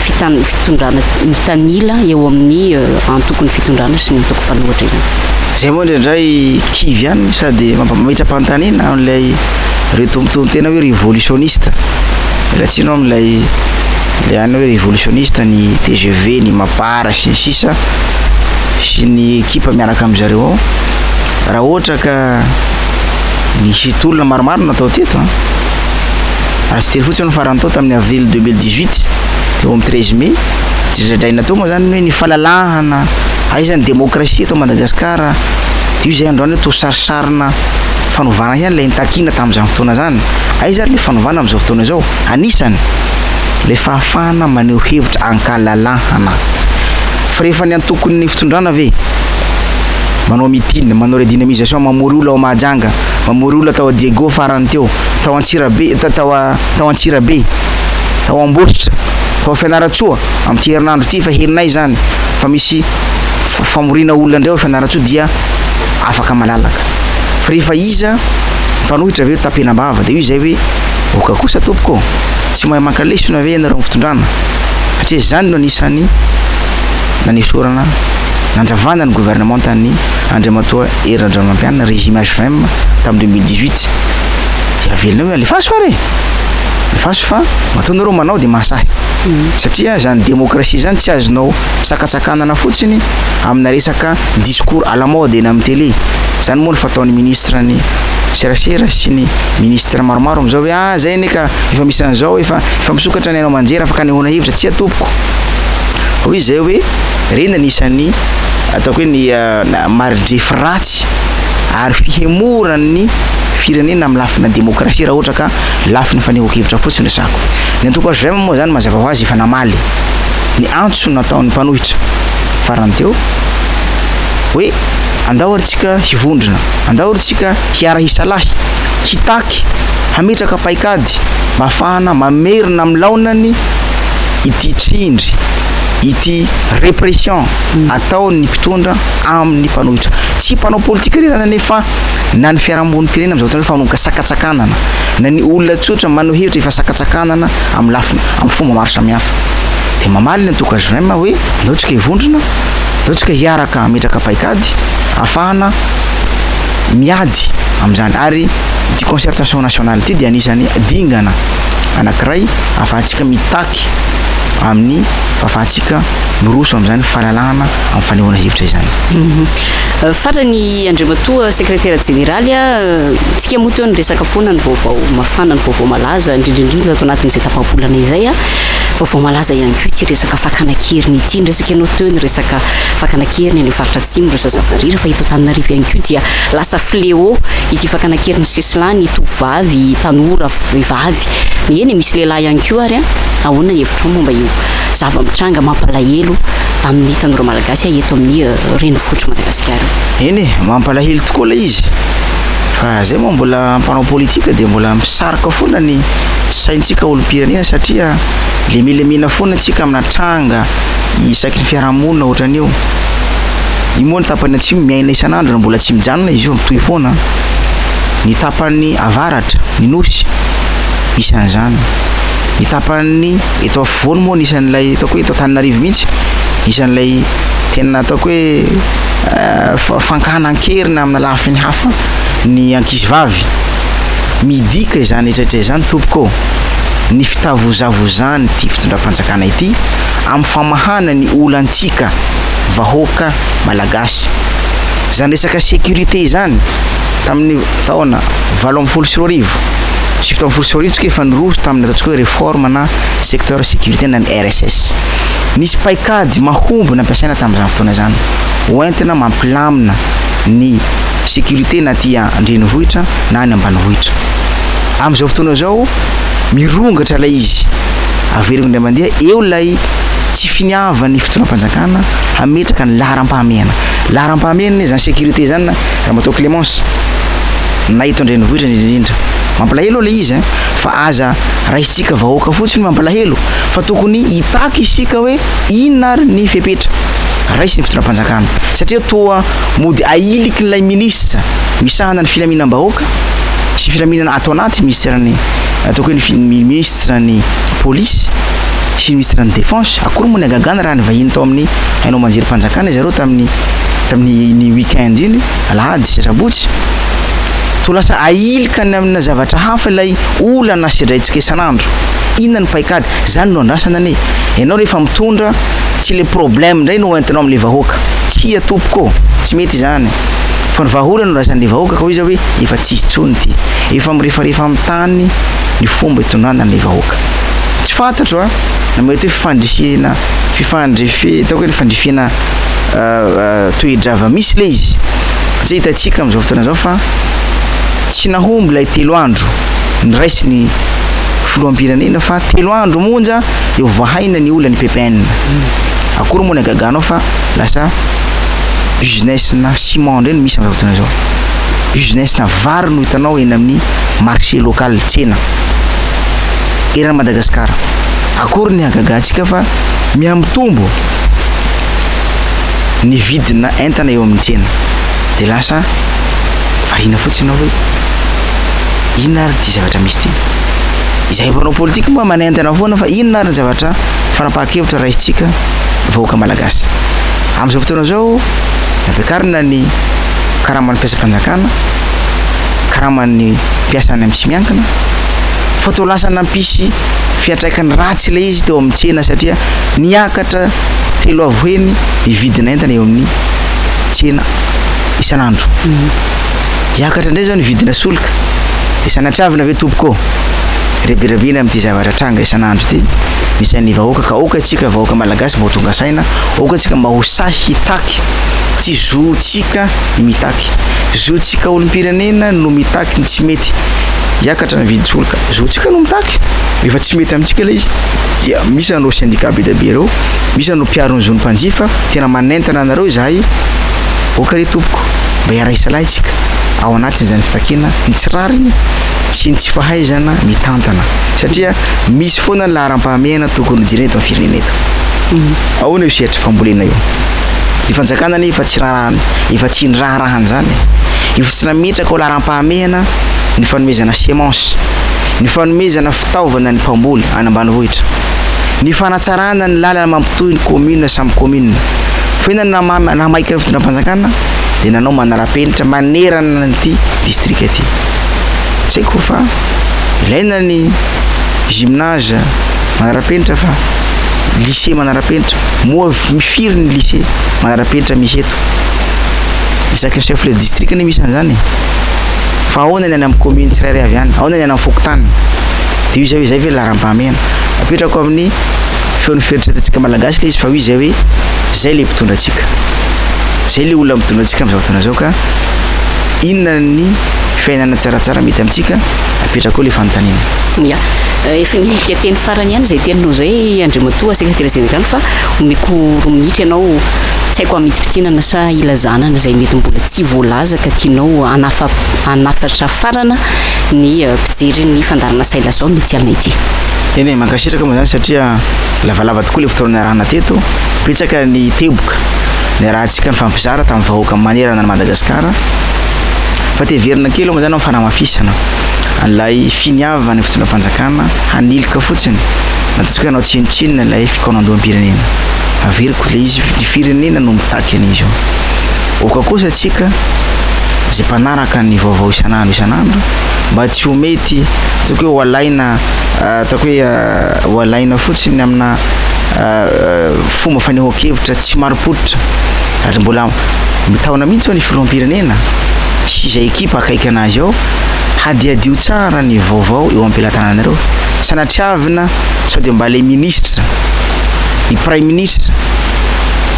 fitondrana mitanila eo amin'ny antokon'ny fitondrana sy ny antoko mpanohitra izany? Zay moa indraindray kivy ihany sady mametra-panontaniana amin'ilay reto mitonon-tena hoe révolutionniste. Miala tsiny aho amin'ilay ilay any hoe révolutionniste, ny TGV, ny MAPAR sy ny sisa sy ny ekipa miaraka amin-jareo ao. Raha ohatra ka nisy tolona maromaro natao teto a, raha tsy tery fotsiny ny farany tao tamin'ny avril 2018 teo amin'ny 13 mai, dradradraina teo moa zany hoe ny fahalalahana, aiza ny démocratie eto Madagasikara? De io zay androany hoe toa sarisarina fanovana ihany ilay nitakiana tamin'izany fotoana zany. Aiza ary le fanovana amin'izao fotoana izao? Anisany le fahafahana maneho hevitra ankalalahana. Fa rehefa ny antokon'ny fitondrana ve manao meeting, manao redynamisation, mamory olona ao Mahajanga, mamory olona tao Diego farany teo, tao Antsirabe, tao Antsirabe, tao Ambositra, tao Fianarantsoa amin'ity herinandro ity, efa henonay izany fa misy famoriana olona indray ao Fianarantsoa, dia afaka malalaka. Fa rehefa iza mpanohitra ve tapenam-bava, dia io izay hoe oka kosa tompoko, tsy mahay maka lesona ve ianareo amin'ny fitondrana? Satria izany no anisan'ny nanesorana, nandravana ny gouvernementan'ny Andriamatoa Hery Rajaonarimampianina, régime HVM, tamin'ny 2018. Dia avelona hoe alefaso ary e! Alefaso fa matoa nareo manao dia mahasahy. Satria izany démocratie izany tsy azonao sakatsakanana fotsiny amina resaka discours à la mode eny amin'ny télé. Izany moa no fataon'ny ministre ny serasera sy ny ministre maromaro amin'izao hoe ah zay anie ka efa misy an'izao, efa misokatra ny haino aman-jery, afaka anehoana hevitra. Tsia tompoko. Hoy izay hoe reny anisan'ny ataoko hoe ny maridrefy ratsy ary fihemoran'ny firenena amin'ny lafina demokrasia raha ohatra ka lafiny fanehoan-kevitra fotsiny resako. Ny antoko HVM moa zany mazava ho azy efa namaly ny antso nataon'ny mpanohitra farany teo hoe andao ary tsika hivondrona, andao ary tsika hiara-hisalahy, hitaky, hametraka paikady mba hahafahana mamerina amin'ny laonany ity tsindry, ity répression ataon'ny mpitondra amin'ny mpanohitra. Tsy mpanao politika irery ihany anefa na ny fiarahamonim-pirenena amin'izao fotoana izao fa manomboka sakatsakanana, na ny olona tsotra maneho hevitra efa sakatsakanana amin'ny lafiny, amin'ny fomba maro samihafa. Dia mamaly ny antoko HVM hoe andao tsika hivondrona, andao tsika hiaraka hametraka paikady ahafahana miady amin'izany. Ary ity concertation nationale ity dia anisan'ny dingana anankiray ahafahantsika mitaky amin'ny fahafahantsika miroso amin'izany fahalalahana amin'ny fanehoana hevitra izany. Farany, Andriamatoa sekretera jeneraly, tsika moa teo niresaka foana ny vaovao mafana, ny vaovao malaza, indrindra indrindra tato anatin'izay tapa-bolana izay. Vaovao malaza ihany koa ity resaka fakana an-keriny ity. Niresaka ianao teo ny resaka fakana an-keriny any amin'ny faritra atsimo, ireo zaza varira, fa eto Antananarivo ihany koa dia lasa fléau ity fakana an-keriny sesilany tovovavy, tanora, vehivavy. Eny, misy lehilahy ihany koa ary. Ahoana ny hevitrao momba io zava-mitranga mampalahelo amin'ny tanora malagasy eto amin'ny renivohitr'i Madagasikara io? Eny e, mampalahelo tokoa ilay izy, fa zay moa mbola mpanao politika dia mbola misarika foana ny saintsika olom-pirenena, satria lemilemena foana tsika amina tranga isaky ny fiarahamonina ohatran'io. Io moa ny tapany atsimo miaina isan'andro, mbola tsy mijanona izy io, mitohy foana. Ny tapany avaratra, ny nosy, misy an'izany. Ny tapany eto afovoany moa anisan'ilay ataoko hoe eto Antananarivo mihitsy, isan'ilay tena ataoko hoe fankana an-keriny amina lafiny hafa ny ankizivavy. Midika izany rehetrarehetra izany tompoko ô, ny fitavozavozan'ity fitondram-panjakana ity amin'ny famahana ny olantsika vahoaka malagasy. Izany resaka sécurité izany tamin'ny taona 2018 sy 2017 tsika efa niroso tamin'ny ataontsika hoe réforme na secteur sécurité na ny RSS. Nisy paikady mahomby nampiasaina tamin'izany fotoana izany hoentina mampilamina ny sécurité na aty an-drenivohitra na any ambanivohitra. Amin'izao fotoana izao, mirongatra ilay izy. Averiko indray mandeha, eo ilay tsy finiavan'ny fitondram-panjakana hametraka ny laharam-pahamehana. Laharam-pahamehana anie izany sécurité izany na Ramatoa Clémence, na eto an-drenivohitra indrindra indrindra. Mampalahelo ilay izy an, fa aza raisintsika vahoaka fotsiny mampalahelo fa tokony hitaky isika hoe inona ary ny fepetra raisin'ny fitondram-panjakana. Satria toa mody ailikin'ilay minisitra misahana ny filaminam-bahoaka sy filaminana ato anaty minisiteran'ny ataoko hoe ny minisitra ny polisy sy ny minisitra ny défense. Akory moa ny hagagana raha nivahiny tao amin'ny haino aman-jerim-panjakana zareo tamin'ny tamin'ny ny week-end iny, alahady sy asabotsy. Toa lasa ahilika ny amina zavatra hafa ilay olana sedraintsika isan'andro. Inona ny paikady? Zany no andrasana anie. Ianao rehefa mitondra, tsy le problème indray no entinao amin'le vahoaka. Tsia tompoko ô, tsy mety izany. Fa ny vahaolana no andrasan'le vahoaka ka hoy izy hoe efa tsisy intsony ity. Efa mirefarefa amin'ny tany ny fomba itondrana an'le vahoaka. Tsy fantatro a, na mety hoe fifandrihena, fifandrife, ataoko hoe ny fandrifena toe-java-misy le izy. Satria hitantsika amin'izao fotoana izao fa tsy nahomby ilay telo andro niraisin'ny filoham-pirenena fa telo andro monja dia ho vahaina ny olan'ny PPN. Akory moa ny hagaganao fa lasa business na ciment indray no misy amin'izao fotoana izao. Business na vary no hitanao eny amin'ny marché local, tsena eran'i Madagasikara. Akory ny hagagantsika fa mihamitombo ny vidina entana eo amin'ny tsena. Dia lasa variana fotsiny ianao hoe inona ary ity zavatra misy ity. Izahay mpanao politika moa manentana foana fa inona ary ny zavatra fanapahan-kevitra raisintsika vahoaka malagasy. Amin'izao fotoana izao, nampiakarina ny karaman'ny mpiasam-panjakana, karaman'ny mpiasa any amin'ny tsy miankina, fa toa lasa nampisy fiantraikany ratsy ilay izy teo amin'ny tsena satria niakatra telo avo heny ny vidina entana eo amin'ny tsena isan'andro. Hiakatra indray izao ny vidina solika. Dia sanatriavina ve tompoko ô? Rebirabina amin'ity zavatra tranga isan'andro ity ny sain'ny vahoaka ka aoka isika vahoaka malagasy mba ho tonga saina, aoka isika mba ho sahy hitaky. Tsy zontsika ny mitaky. Zontsika olom-pirenena no mitaky ny tsy mety. Hiakatra ny vidin-tsolika. Zontsika no mitaky. Rehefa tsy mety amintsika ilay izy dia misy an'ireo syndicat be dia be ireo, misy an'ireo mpiaro ny zon'ny mpanjifa, tena manentana anareo izahay, aoka re tompoko mba hiara-hisalahy isika ao anatin'izany fitakiana ny tsy rariny sy ny tsy fahaizana mitantana satria misy foana ny laharam-pahamehana tokony hojerena eto amin'ny firenena eto. Ahoana io sehatry fambolena io? Ny fanjakana anie efa tsy raharahany, efa tsy niraharahany izany e. Efa tsy nametraka ho laharam-pahamehana ny fanomezana semence, ny fanomezana fitaovana ny mpamboly any ambanivohitra, ny fanatsarana ny lalana mampitohy ny commune samy commune. Fa inona no nahamaika ny fitondram-panjakana? Dia nanao manara-penitra manerana an'ity distrika ity. Tsy haiko fa ilaina ny gymnase manara-penitra fa lycée manara-penitra. Moa firy ny lycée manara-penitra misy eto? Isaky ny chef lieu district anie misy an'izany e. Fa ahoana ny any amin'ny commune tsirairay avy any? Ahoana ny any amin'ny fokontany? Dia io izay hoe izay ve laharam-pahamehana? Apetrako amin'ny feon'ny fieritreretantsika malagasy ilay izy fa hoy izay hoe izay ilay mpitondra antsika. Izay ilay olona mitondra antsika amin'izao fotoana izao ka inona ny fiainana tsaratsara mety amintsika? Apetrako eo ilay fanontaniana. Ya, efa nidika teny farany ihany izay teninao izay Andriamatoa Sekretera Jeneraly fa omeko roa minitra ianao, tsy haiko hamintimpintinana sa hilazana an'izay mety mbola tsy voalaza ka tianao hanafa hanafatra farana ny mpijery ny fandaharana Sahy Lazao amin'ity alina ity. Eny e, mankasitraka moa izany satria lavalava tokoa ilay fotoana niarahana teto, betsaka ny teboka niarahantsika nifampizara tamin'ny vahoaka manerana an'i Madagasikara fa te hiverina kely aho moa izany amin'ny fanamafisana an'ilay finiavan'ny fitondram-panjakana hanilika fotsiny na ataontsika hoe hanao tsinontsinona ilay fikaonandoham-pirenena. Averiko ilay izy, ny firenena no mitaky an'izy io. Aoka kosa tsika izay mpanaraka ny vaovao isan'andro isan'andro mba tsy ho mety ataoko hoe ho alaina ataoko hoe ho alaina fotsiny amina fomba fanehoan-kevitra tsy marim-pototra ary mbola mitaona mihitsy ao ny filoham-pirenena sy izay ekipa akaiky anazy ao hadihadio tsara ny vaovao eo am-pelatananareo sanatriavina sao dia mba le ministra ny praiminisitra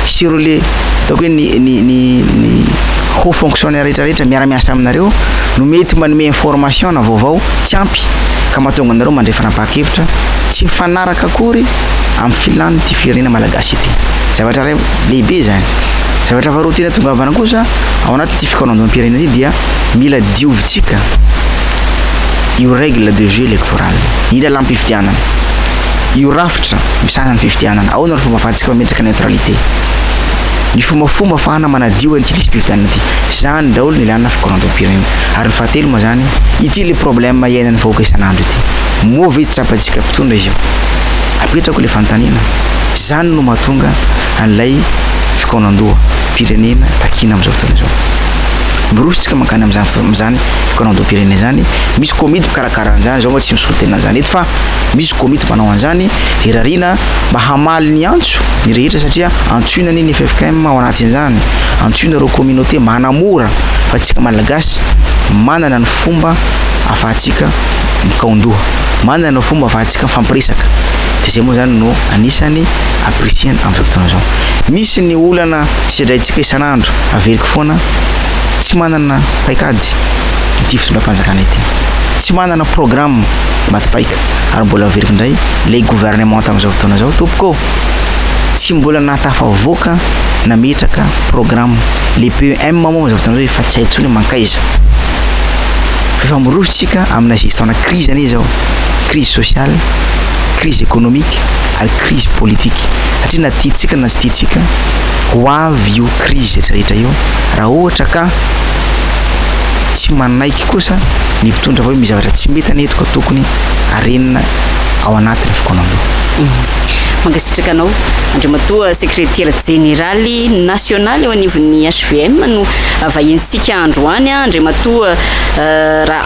sy ireo le ataoko hoe ny ny ny ny Haut fonctionnaire rehetra rehetra miara-miasa aminareo no mety manome information na vaovao tsy ampy ka mahatonga anareo mandray fanapahan-kevitra tsy mifanaraka akory amin'ny filan'ity firenena malagasy ity. Zavatra iray lehibe izany. Zavatra faharoa tiana tongavana kosa ao anatin'ity fikaonandoham-pirenena ity dia mila diovintsika io règle de jeu électoral, ny lalàm-pifidianana, io rafitra misahana ny fifidianana. Ahoana ny fomba ahafahantsika mametraka neutralité? Ny fombafomba ahafahana manadio an'ity lisi-pifidianana ity. Izany daholo ny ilàna fikaonandoham-pirenena. Ary ny fahatelo moa izany, ity ilay problème iainan'ny vahoaka isan'andro ity. Moa ve tsy tsapantsika mpitondra izy io? Apetrako ilay fanontaniana. Izany no mahatonga an'ilay fikaonandoha pirenena takiana amin'izao fotoana izao. Miroso tsika mankany amin'izany fotoana amin'izany fikaonandoha pirenena izany. Misy komity mpikarakara an'izany, izao moa tsy misolo tena an'izany eto fa misy komity mpanao an'izany. Dia rariana mba hamaly ny antso ny rehetra satria antsoina anie ny ffkm ao anatin'izany, antsoina ireo communauté mba hanamora fa tsika Malagasy manana ny fomba afahantsika mikaondoha, manana ny fomba afahantsika mifampiresaka. Dia izay moa izany no anisany apprécier-na amin'izao fotoana izao. Misy ny olana sedraintsika isan'andro, averiko foana, tsy manana paikady ity fitondram-panjakana ity, tsy manana programme maty paika, ary mbola averiko indray, ilay gouvernement amin'izao fotoana izao, tompoko ô, tsy mbola nahatafavoaka nametraka programme. Le PEM moa amin'izao fotoana izao efa tsy hay intsony mankaiza. Fa efa miroso tsika amina gestion-na crise anie izao, crise sociale, crise économique ary crise politique. Satria na tiantsika na tsy tiantsika, ho avy io crise rehetra rehetra io raha ohatra ka tsy manaiky kosa ny mpitondra fa hoe misy zavatra tsy mety anie eto ka tokony arenina ao anatin'ny fikaonandoha. Mankasitraka anao, Andriamatoa Sekretera Jeneraly Nasionaly eo anivon'ny HVM no vahinintsika androany, Andriamatoa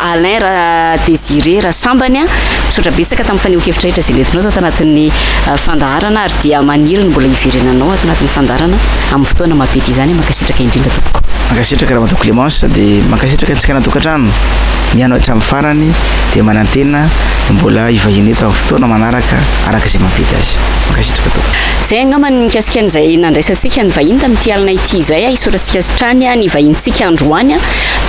Alain Radésiré Rasambany. Misaotra betsaka tamin'ny fanehoan-kevitra rehetra izay nentinao tato anatin'ny fandaharana ary dia maniry ny mbola hiverenanao ato anatin'ny fandaharana amin'ny fotoana mampety izany. Mankasitraka indrindra tompoko. Mankasitraka Ramatoa Clémence dia mankasitraka antsika any an-tokantrano nihaino hatramin'ny farany dia manantena mbola hivahiny eto amin'ny fotoana manaraka araka izay mampety azy. Mankasitraka tompoko. Izay angamba ny mikasika an'izay nandraisantsika ny vahiny tamin'ity alina ity izay. Isaorantsika hatrany ny vahinintsika androany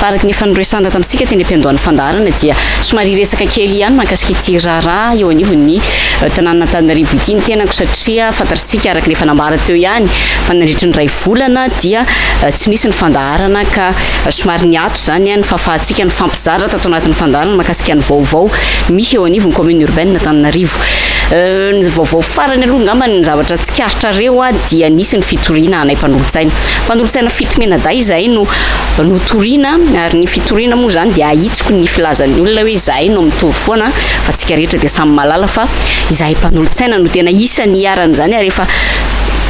fa araka ny efa noresahana tamintsika teny am-piandohan'ny fandaharana dia somary hiresaka kely ihany mahakasika ity raharaha eo anivon'ny tanànan'Antananarivo ity ny tenako satria fantatritsika araka ny efa nambara teo ihany fa nandritry ny iray volana dia tsy nisy ny fandaharana ka somary niato izany ny fahafahantsika nifampizara tato anatin'ny fandaharana mahakasika ny vaovao misy eo anivon'ny commune urbaine Antananarivo. Ny vaovao farany aloha angamba ny zavatra tsikaritrareo dia nisy ny fitoriana anay mpanolotsaina. Mpanolotsaina Fitomenadahy izahay no notoriana ary ny fitoriana moa izany dia ahitsiko ny filazan'ny olona hoe izahay no mitory foana fa tsika rehetra dia samy mahalala fa izahay mpanolotsaina no tena isan'ny iharan'izany ary efa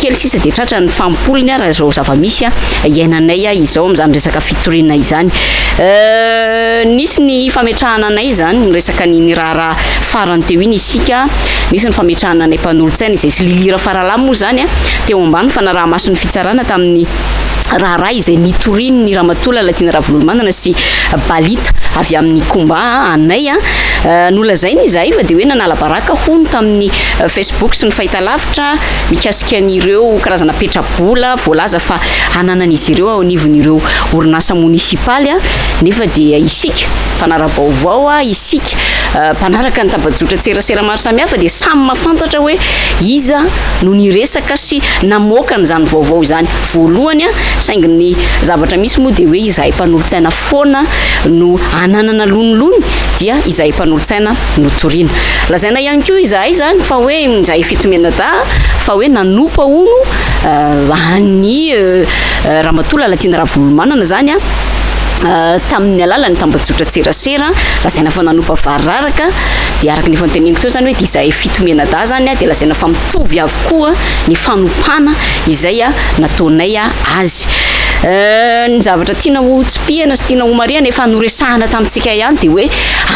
kely sisa dia tratra ny fampolony ary izao zava-misy iainanay izao amin'izany resaka fitoriana izany. Nisy ny fametrahana anay izany niresaka ny ny raharaha farany teo iny isika, nisy ny fametrahana anay mpanolotsaina izay sy Lily Rafaralahy moa izany teo ambany fanaraha-mason'ny fitsarana tamin'ny raharaha izay nitorian'ny Ramatoa Lalatiana Ravololomanana sy Balita avy amin'ny Komba anay. Nolazaina izahay fa dia hoe nanala baraka hono tamin'ny Facebook sy ny fahitalavitra mikasika an'ireo karazana petrabola voalaza fa ananan'izy ireo ao anivon'ireo orinasa monisipaly nefa dia isika mpanara-baovao, isika mpanaraka ny tambajotran-tserasera maro samihafa dia samy mahafantatra hoe iza no niresaka sy namoaka an'izany vaovao izany voalohany saingy ny zavatra misy moa dia hoe izahay mpanolotsaina foana no ananana lonilony dia izahay mpanolotsaina no toriana. Lazaina ihany koa izahay izany fa hoe izahay Fitomianadahy fa hoe nanopa hono an'i Ramatoa Lalatiana Ravololomanana izany tamin'ny alalan'ny tambajotran-tserasera, lazaina fa nanopa vary raraka, dia araka ny efa noteneniko teo izany hoe dia izahay Fitomianadahy izany dia lazaina fa mitovy avokoa ny fanopana izay nataonay azy. Ny zavatra tiana ho tsipihana sy tiana ho marihana efa noresahana tamintsika ihany dia hoe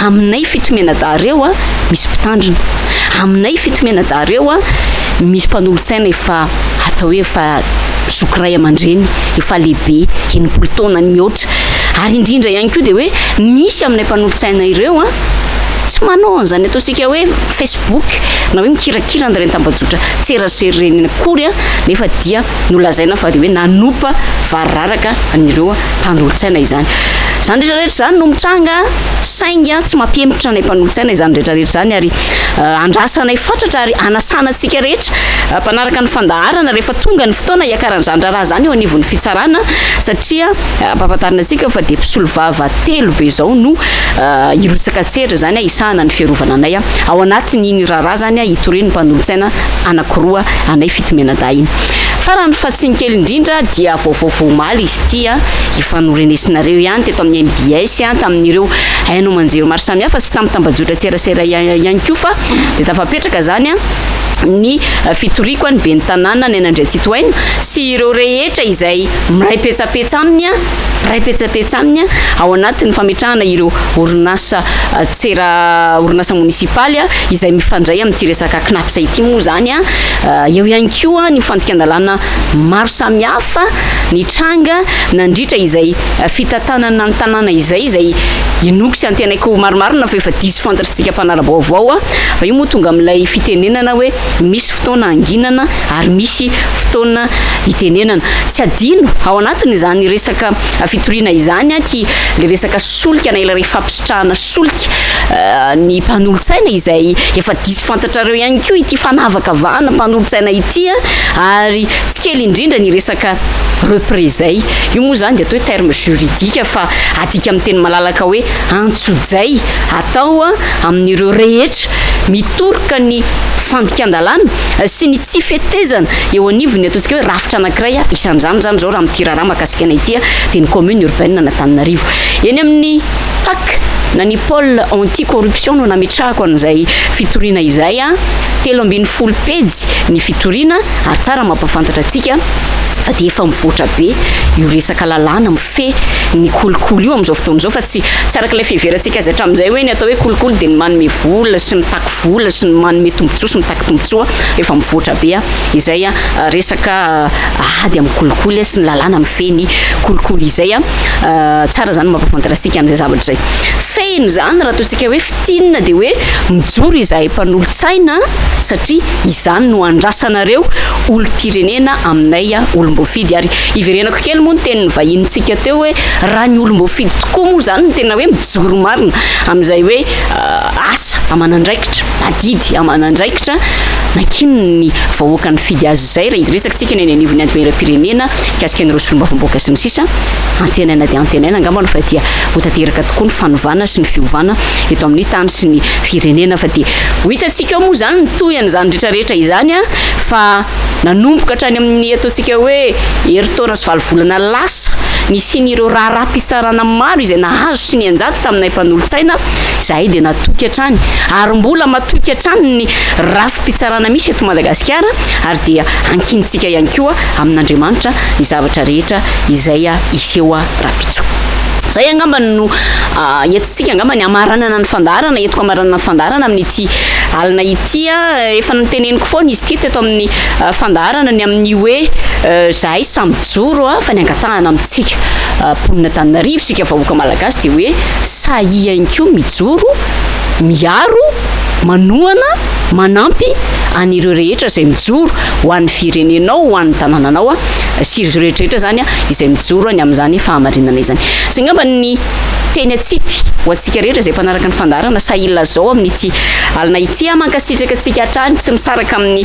aminay Fitomianadahy ireo misy mpitandrina, aminay Fitomianadahy ireo misy mpanolotsaina efa atao hoe efa zoky ray aman-dreny, efa lehibe, 60 taona mihoatra, ary indrindra ihany koa dia hoe misy aminay mpanolotsaina ireo. tsy manao an'izany ataontsika hoe Facebook na hoe mikirakira an'ireny tambajotra tserasera ireny akory nefa dia nolazaina fa dia hoe nanopa variraraka an'ireo mpanolotsaina izany. Izany rehetra rehetra izany no mitranga saingy tsy mampihemotra anay mpanolotsaina izany rehetra rehetra izany ary andrasanay fatratra ary anasana antsika rehetra mpanaraka ny fandaharana rehefa tonga ny fotoana hiakaran'izany raharaha izany eo anivon'ny fitsarana satria ampahafantarina antsika fa dia mpisolovava telo be izao no hirotsaka an-tsehatra izany hisahana ny fiarovana anay ao anatin'iny raharaha izany hitorian'ny mpanolotsaina anankiroa anay fitomianadahy iny. Farany fa tsy ny kely indrindra dia vaovao vao omaly izy ity efa norenesinareo ihany teto amin'ny mbs tamin'ireo haino aman-jery maro samihafa sy tamin'ny tambajotran-tserasera ihany koa fa dia tafapetraka izany ny fitoriako ny ben'ny tanàna Naina Andriantsitohaina sy ireo rehetra izay miray petsapetsa aminy mpiray petsapetsa aminy ao anatin'ny fametrahana ireo orinasa tsera orinasa monisipaly izay mifandray amin'ity resaka CNaPS ity moa izany. Eo ihany koa ny fandikan-dalàna maro samihafa nitranga nandritra izay fitantanana ny tanàna izay, izay inoako sy antenaiko marimarina fa efa diso fantatr'isika mpanara-baovao fa io moa tonga amin'ilay fitenenana hoe misy fotoana hanginana ary misy fotoana hitenenana. Tsy adino ao anatin'izany resaka fitoriana izany ity ilay resaka solika na ilay fampisitrahana solika ny mpanolotsaina izay efa diso fantatrareo ihany koa ity fanavakavahana mpanolotsaina ity ary tsy kely indrindra ny resaka représailles. Io moa izany dia atao hoe terme juridique fa adika amin'ny teny malalaka hoe antsojay atao amin'ireo rehetra mitoroka ny fandikan-dalàna sy ny tsy fetezana eo anivon'ny ataontsika hoe rafitra anankiray, isan'izany izany izao raha amin'ity raharaha mahakasika anay ity dia ny commune urbaine an'Antananarivo. Eny amin'ny Pac na ny pôle anti corruption no nametrahako an'izay fitoriana izay, 13 pejy ny fitoriana ary tsara mampahafantatra antsika fa dia efa mivoatra be io resaka lalàna mifehy ny kolikoly io amin'izao fotoana izao fa tsy tsy araka ilay fiheverantsika azy hatramin'izay hoe ny atao hoe kolikoly dia ny manome vola sy mitaky vola sy ny manome tombontsoa sy mitaky tombontsoa. Efa mivoatra be izay resaka ady amin'ny kolikoly sy ny lalàna mifehy ny kolikoly izay. Tsara izany mampahafantatra antsika an'izay zavatra izay. Fehiny izany raha ataontsika hoe fintinina dia hoe mijoro izahay mpanolotsaina satria izany no andrasanareo olom-pirenena aminay olom-boafidy. Ary hiverenako kely moa ny tenin'ny vahinintsika teo hoe raha ny olom-boafidy tokoa moa izany no tena hoe mijoro marina amin'izay hoe asa aman'andraikitra, adidy aman'andraikitra nankininy ny vahoaka nifidy azy izay, raha hiresaka isika ny eny anivon'ny Antenimierampirenena mikasika an'ireo solombavambahoaka sy ny sisa, antenaina dia antenaina angambany fa dia ho tanteraka tokoa ny fanovana sy ny fiovana eto amin'ny tany sy ny firenena fa dia ho hitantsika eo moa izany ny tohin'izany rehetra rehetra izany fa nanomboka hatrany amin'ny ataontsika hoe herintaona sy valo volana lasa nisian'ireo raharaham-pitsarana maro izay nahazo sy nianjady taminay mpanolotsaina. Izahay dia natoky hatrany ary mbola matoky hatrany ny rafi-pitsarana misy eto Madagasikara ary dia ankinintsika ihany koa amin'Andriamanitra ny zavatra rehetra izay hiseho rahampitso. Izay angamba no entintsika angamba ny hamaranana ny fandaharana, entiko hamaranana ny fandaharana amin'ity alina ity. Efa noteneniko foana izy ity teto amin'ny fandaharana ny amin'ny hoe izahay samy mijoro fa ny angatahana amintsika mponin'Antananarivo, isika vahoaka malagasy dia hoe Sahia ihany koa mijoro, miaro, manohana, manampy an'ireo rehetra izay mijoro ho an'ny firenenao, ho an'ny tanànanao sy ireo rehetra rehetra izany izay mijoro ny amin'izany fahamarinana izany. Izay angamba ny teny atsipy ho antsika rehetra izay mpanaraka ny fandaharana Sahia Lazao amin'ity alina ity. Mankasitraka antsika hatrany tsy misaraka amin'ny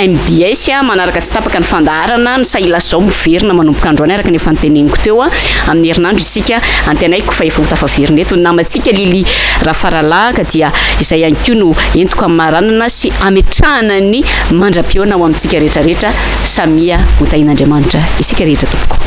mbs, manaraka tsy tapaka ny fandaharana ny Sahia Lazao miverina manomboka androany araka ny efa noteneniko teo amin'ny herinandro isika. Antenaiko fa efa ho tafaverina eto ny namantsika Lily Rafaralahy ka dia izay ihany koa no entiko hamaranana sy hametrahana ny mandra-pihaona ho amintsika rehetra rehetra. Samia ho tahian'Andriamanitra isika rehetra tompoko.